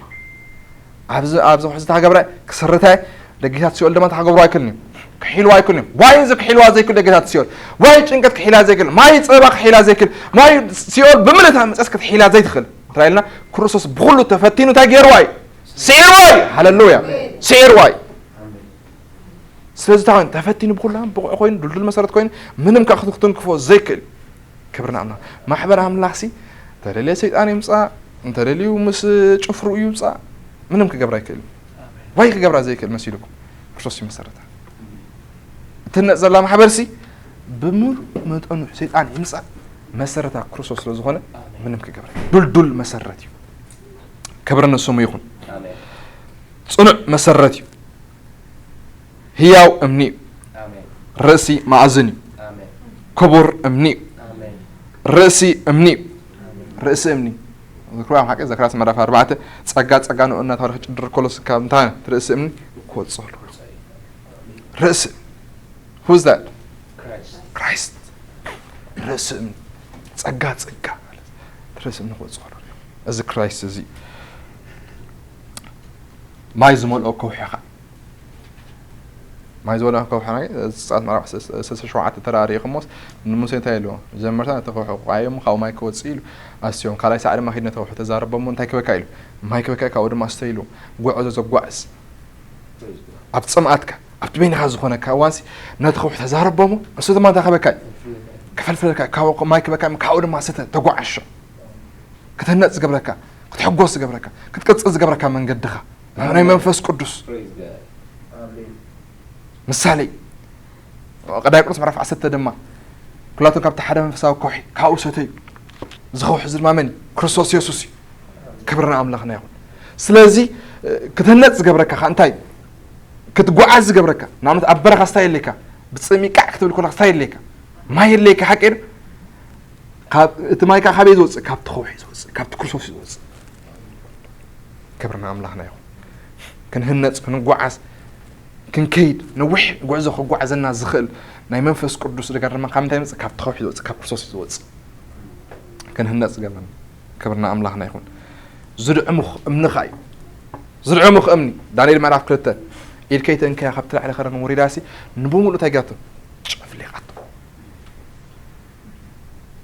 ኣብዚ ኣብዚ ከውሒ ዝተገብረ ክስርታይ ደጌታት ሲኦል ድማ ተሓገብሩ ኣይክልን እዩ። ክሒልዋ ኣይክልን እዩ። ዋይ እዚ ክሒልዋ ዘይክል ደጌታት ሲኦል። ዋይ ጭንቀት ክሒላ ዘይክል። ማይ ጸባ ክሒላ ዘይክል። ማይ ሲኦል ብምልእታ መጸስ ክትሒላ ዘይትኽእል። እንታይ ኢልና? ክርስቶስ ብኹሉ ተፈቲኑ እንታይ ገይርዋ እዩ? ስዒርዋ እዩ። ሃሌሉያ። ስዒርዋ እዩ። ስለዚ እንታይ ኮይኑ? ተፈቲኑ ብኹሉ ብቑዕ ኮይኑ ድልዱል መሰረት ኮይኑ ምንም ከኣ ክትንክፎ ዘይክእል። ክብርና ኣምላኽ። ማሕበር ኣምላኽሲ እንተደልየ ሰይጣን ይምጻእ፣ እንተደልዩ ምስ ጭፍሩ ይውጻእ፣ ምንም ክገብር ኣይክእልን። ዋይ ክገብራ ዘይክእል መሲልኩም ክርስቶስ ይመሰረታ። እትነጽ ዘላ ማሕበርሲ ብምሉእ መጠኑ ሰይጣን ይምጻእ መሰረታ ክርስቶስ ስለ ዝኾነ ምንም ክገብር ኣይክእልን። ድልዱል መሰረት እዩ። ክብሪ ንስሙ ይኹን። ኣሜን። ጽኑዕ መሰረት እዩ። ህያው እምኒ እዩ። ኣሜን። ርእሲ መኣዝን እዩ። ኣሜን። ክቡር እምኒ እዩ። ኣሜን። ርእሲ እምኒ እዩ። ርእሲ እምኒ። ዝክሩ ኣብ ሓቂ ዘክርያስ ምዕራፍ ኣርባዕተ ጸጋ ጸጋ ንኡ እናተባለ ክጭድር ከሎ ስካ እንታይ ርእሲ እምኒ ክወጽእ ከሎ ርእሲ Who's that? Christ. Christ. ርእሲ እምኒ። ጸጋ ጸጋ ማለት ትረስ እንኾ ጸሎ እዚ ክራይስት እዚ ማይ ዝመልኦ ከውሒ ኸዓ ማይ ዝበለ ከውሒ ናይ ዘጸኣት ምዕራፍ ሰለስተ ሸውዓተ ተራእሪእኹሞስ ንሙሴ እንታይ ኢልዎ? መጀመርታ ነቲ ከውሒ ቋየሙ ካብኡ ማይ ክወጽእ ኢሉ ኣስዮም ካልኣይ ሳዕ ድማ ሂድ ነቲ ከውሒ ተዛረቦ እሞ እንታይ ክበካ ኢሉ? ማይ ክበካ ካብኡ ድማ ስተ ኢሉ ጉዕዞ ዘጓዕዝ ኣብ ጽምኣትካ ኣብቲ በይንኻ ዝኾነካ እዋንሲ ነቲ ከውሒ ተዛረቦ እሞ እሱ ድማ እንታይ ክበካ እዩ? ክፈልፍለካ ካብኡ ማይ ክበካ ካብኡ ድማ ስተ ተጓዓሾ ክትህነጽ ዝገብረካ ክትሕጎስ ዝገብረካ ክትቅጽል ዝገብረካ መንገድኻ ናይ መንፈስ ቅዱስ ምሳሌ ቀዳይ ቅዱስ ምዕራፍ ዓሰርተ ድማ ኩላቶም ካብቲ ሓደ መንፈሳዊ ከውሒ ካብኡ ሰተዩ ዝኸውሒ ዝድማ መን እዩ? ክርስቶስ የሱስ እዩ። ክብርና ኣምላኽና ይኹን። ስለዚ ክትህነጽ ዝገብረካ ከ እንታይ ክትጓዓዝ ዝገብረካ ንኣብነት ኣብ በረኻ ስታይ የለካ ብፅሚቃዕ ክትብል ኮላ ስታይ የለካ ማይ የለካ ሓቂ እቲ ማይ ከዓ ካበይ ዝወፅእ ካብቲ ከውሒ ዝወፅእ ካብቲ ክርስቶስ ዝወፅእ ክብርና ኣምላኽና ይኹን። ክንህነጽ ክንጓዓዝ ክንከይድ ነዊሕ ጉዕዞ ክጓዓዘና ዝኽእል ናይ መንፈስ ቅዱስ ነገር ድማ ካብ ምንታይ ይመጽእ? ካብ ተኸውሒ ዝወጽእ ካብ ክርስቶስ እዩ ዝወጽእ። ክንህነጽ ዝገብረና ክብርና ኣምላኽና ይኹን። ዝድዕሙኽ እምኒ ኸኣ እዩ። ዝድዕሙኽ እምኒ ዳንኤል ምዕራፍ ክልተ ኢድ ከይተንከያ ካብቲ ላዕሊ ከረን ወሪዳሲ ንብሙሉ እንታይ ገይራቶ? ጨፍሊቓቶ።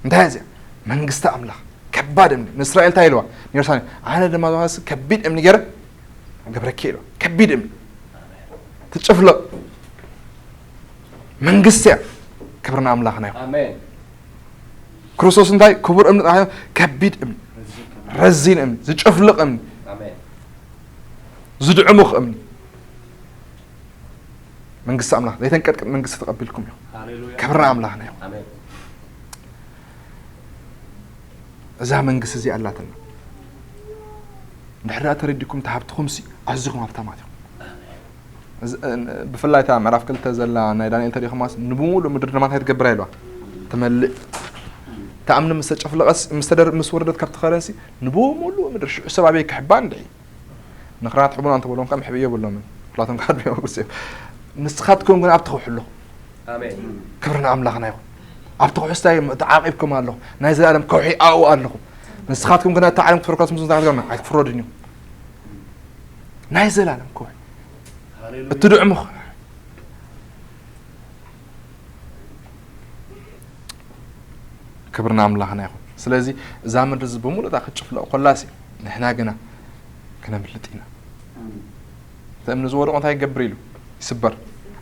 እንታይ እዚኣ መንግስቲ ኣምላኽ ከባድ እምኒ ንእስራኤል እንታይ ኢልዋ ንየሩሳሌም ኣነ ድማ ዝባስ ከቢድ እምኒ ገይረ ገብረኪ ኢልዋ ከቢድ እምኒ ትጭፍልቕ መንግስቲ እያ ክብርና ኣምላኽና ይኹን ኣሜን ክርስቶስ እንታይ ክቡር እምኒ ጥራሕ ከቢድ እምኒ ረዚን እምኒ ዝጭፍልቕ እምኒ ኣሜን ዝድዕሙኽ እምኒ መንግስቲ ኣምላኽ ዘይተንቀጥቅጥ መንግስቲ ተቐቢልኩም ኢኹም። ሃሌሉያ። ክብሪ ኣምላኽና ይኹን። ኣሜን። እዛ መንግስቲ እዚኣ ኣላትና። እንድሕር ደኣ ተረዲእኩም እቲ ሃብትኹምሲ ኣዝኹም ሃብታማት ኢኹም። እዚ፣ እ፣ ብፍላይ እታ ምዕራፍ ክልተ ዘላ ናይ ዳንኤል ተሪእኹማስ ንብሙሉእ ምድሪ ድማ እንታይ ትገብር ኢልዋ? ትመልእ። እታ እምኒ ምስ ተጨፍለቐስ፣ ምስ ተደር-፣ ምስ ወረደት ካብቲ ከረንሲ ንብሙሉእ ምድሪ ሽዑ ሰብ ኣበይ ክሕባእ እንድዒ? ንኽራት ሕቡና እንተበሎም ከም ሕብ የብሎምን ኩላቶም ካድሚኦም ጉስ እዮም ንስኻትኩም ግን ኣብቲ ክውሒ ኣለኹም ኣሜን። ክብሪ ንኣምላኽና ይኹን ኣብቲ ክውሒ ስታይ ተዓቂብኩም ኣለኹም ናይ ዘላለም ከውሒ ኣብኡ ኣለኹም ንስኻትኩም ግን እታ ዓለም ክትፈርኳስ ምስ እንታይ ክትገብሩ ኣይትፍረዱን እዩ ናይ ዘላለም ከውሒ ሃሌሉያ። እቲ ድዕሙኽ ክብሪ ንኣምላኽና ይኹን። ስለዚ እዛ ምድሪ እዚ ብምሉእታ ክትጭፍለቕ ኮላሲ ንሕና ግና ክነምልጥ ኢና። እቲ እምኒ ዝወደቆ እንታይ ይገብር ኢሉ ይስበር።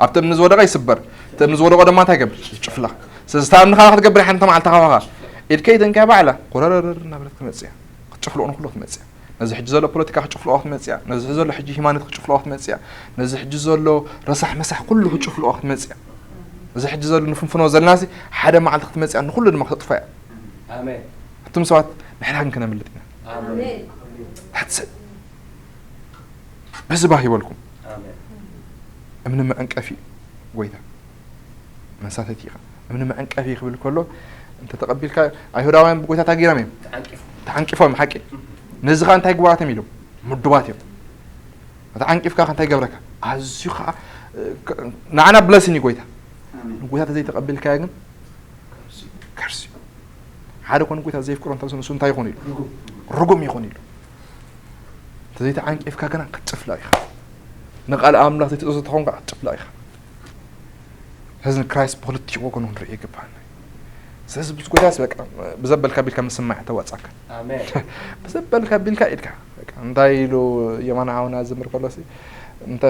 ኣብቲ እምኒ ዝወደቀ ይስበር። እቲ እምኒ ዝወደቆ ድማ እንታይ ይገብር? ይጭፍለቕ። ስለዚ እታ እምኒ ካባ ክትገብር ሓንቲ መዓልቲ ካባኻ ኢድከይ ተንኪያ ባዕላ ኮረረር እናበለት ክትመጽእ እያ። ክትጭፍለቕ ንኩሉ ክትመጽእ እያ። ነዚ ሕጂ ዘሎ ፖለቲካ ክጭፍልቆ ክትመጽእ እያ። ነዚ ሕጂ ዘሎ ሕጂ ሃይማኖት ክጭፍልቆ ክትመጽእ እያ። ነዚ ሕጂ ዘሎ ረሳሕ መሳሕ ኩሉ ክጭፍልቆ ክትመጽእ እያ። እዚ ሕጂ ዘሎ ንፍንፍኖ ዘለናሲ ሓደ መዓልቲ ክትመጽእ እያ። ንኩሉ ድማ ክተጥፋ እያ። ኣሜን። ኣቱም ሰባት ንሕና ግን ክነምልጥ ኢና። ኣሜን። ሕትስብ በዚ ባህ ይበልኩም። ኣሜን። እምኒ መዐንቀፊ እዩ ጎይታ። መሳተቲ ኢኻ እምኒ መዐንቀፊ ክብል ከሎ እንተ ተቐቢልካ ኣይሁዳውያን ብጎይታ ታጊሮም እዮም ተዓንቂፎም ሓቂ ነዚ ኸዓ እንታይ ግባራቶም ኢሎም ምዱባት እዮም ተዓንቂፍካ እንታይ ገብረካ ኣዝዩ ኸዓ ንዓና ብለሲን እዩ ጎይታ ንጎይታ ተዘይተቐቢልካዮ ግን ከርሲ ሓደ ኮን ጎይታ ዘይፍቅሮ እንተ ንሱ እንታይ ይኾን ኢሉ ርጉም ይኾን ኢሉ እንተዘይተዓንቂፍካ ግና ክትጭፍላ ኢኻ ንቃል ኣምላኽ ዘይትእዞ ተኾንካ ክትጭፍላ ኢኻ ስለዚ ንክራይስት ብክልቲኡ ወገኑ ክንርኢ ይግባና ስለዚ ብዝጎዳስ በቃ ብዘበልካ ቢልካ ምስማዕ ተዋጻካ ኣሜን። ብዘበልካ ቢልካ ኢድካ በቃ እንታይ ኢሉ የማና ሓውና ዝምር ከሎሲ እንተ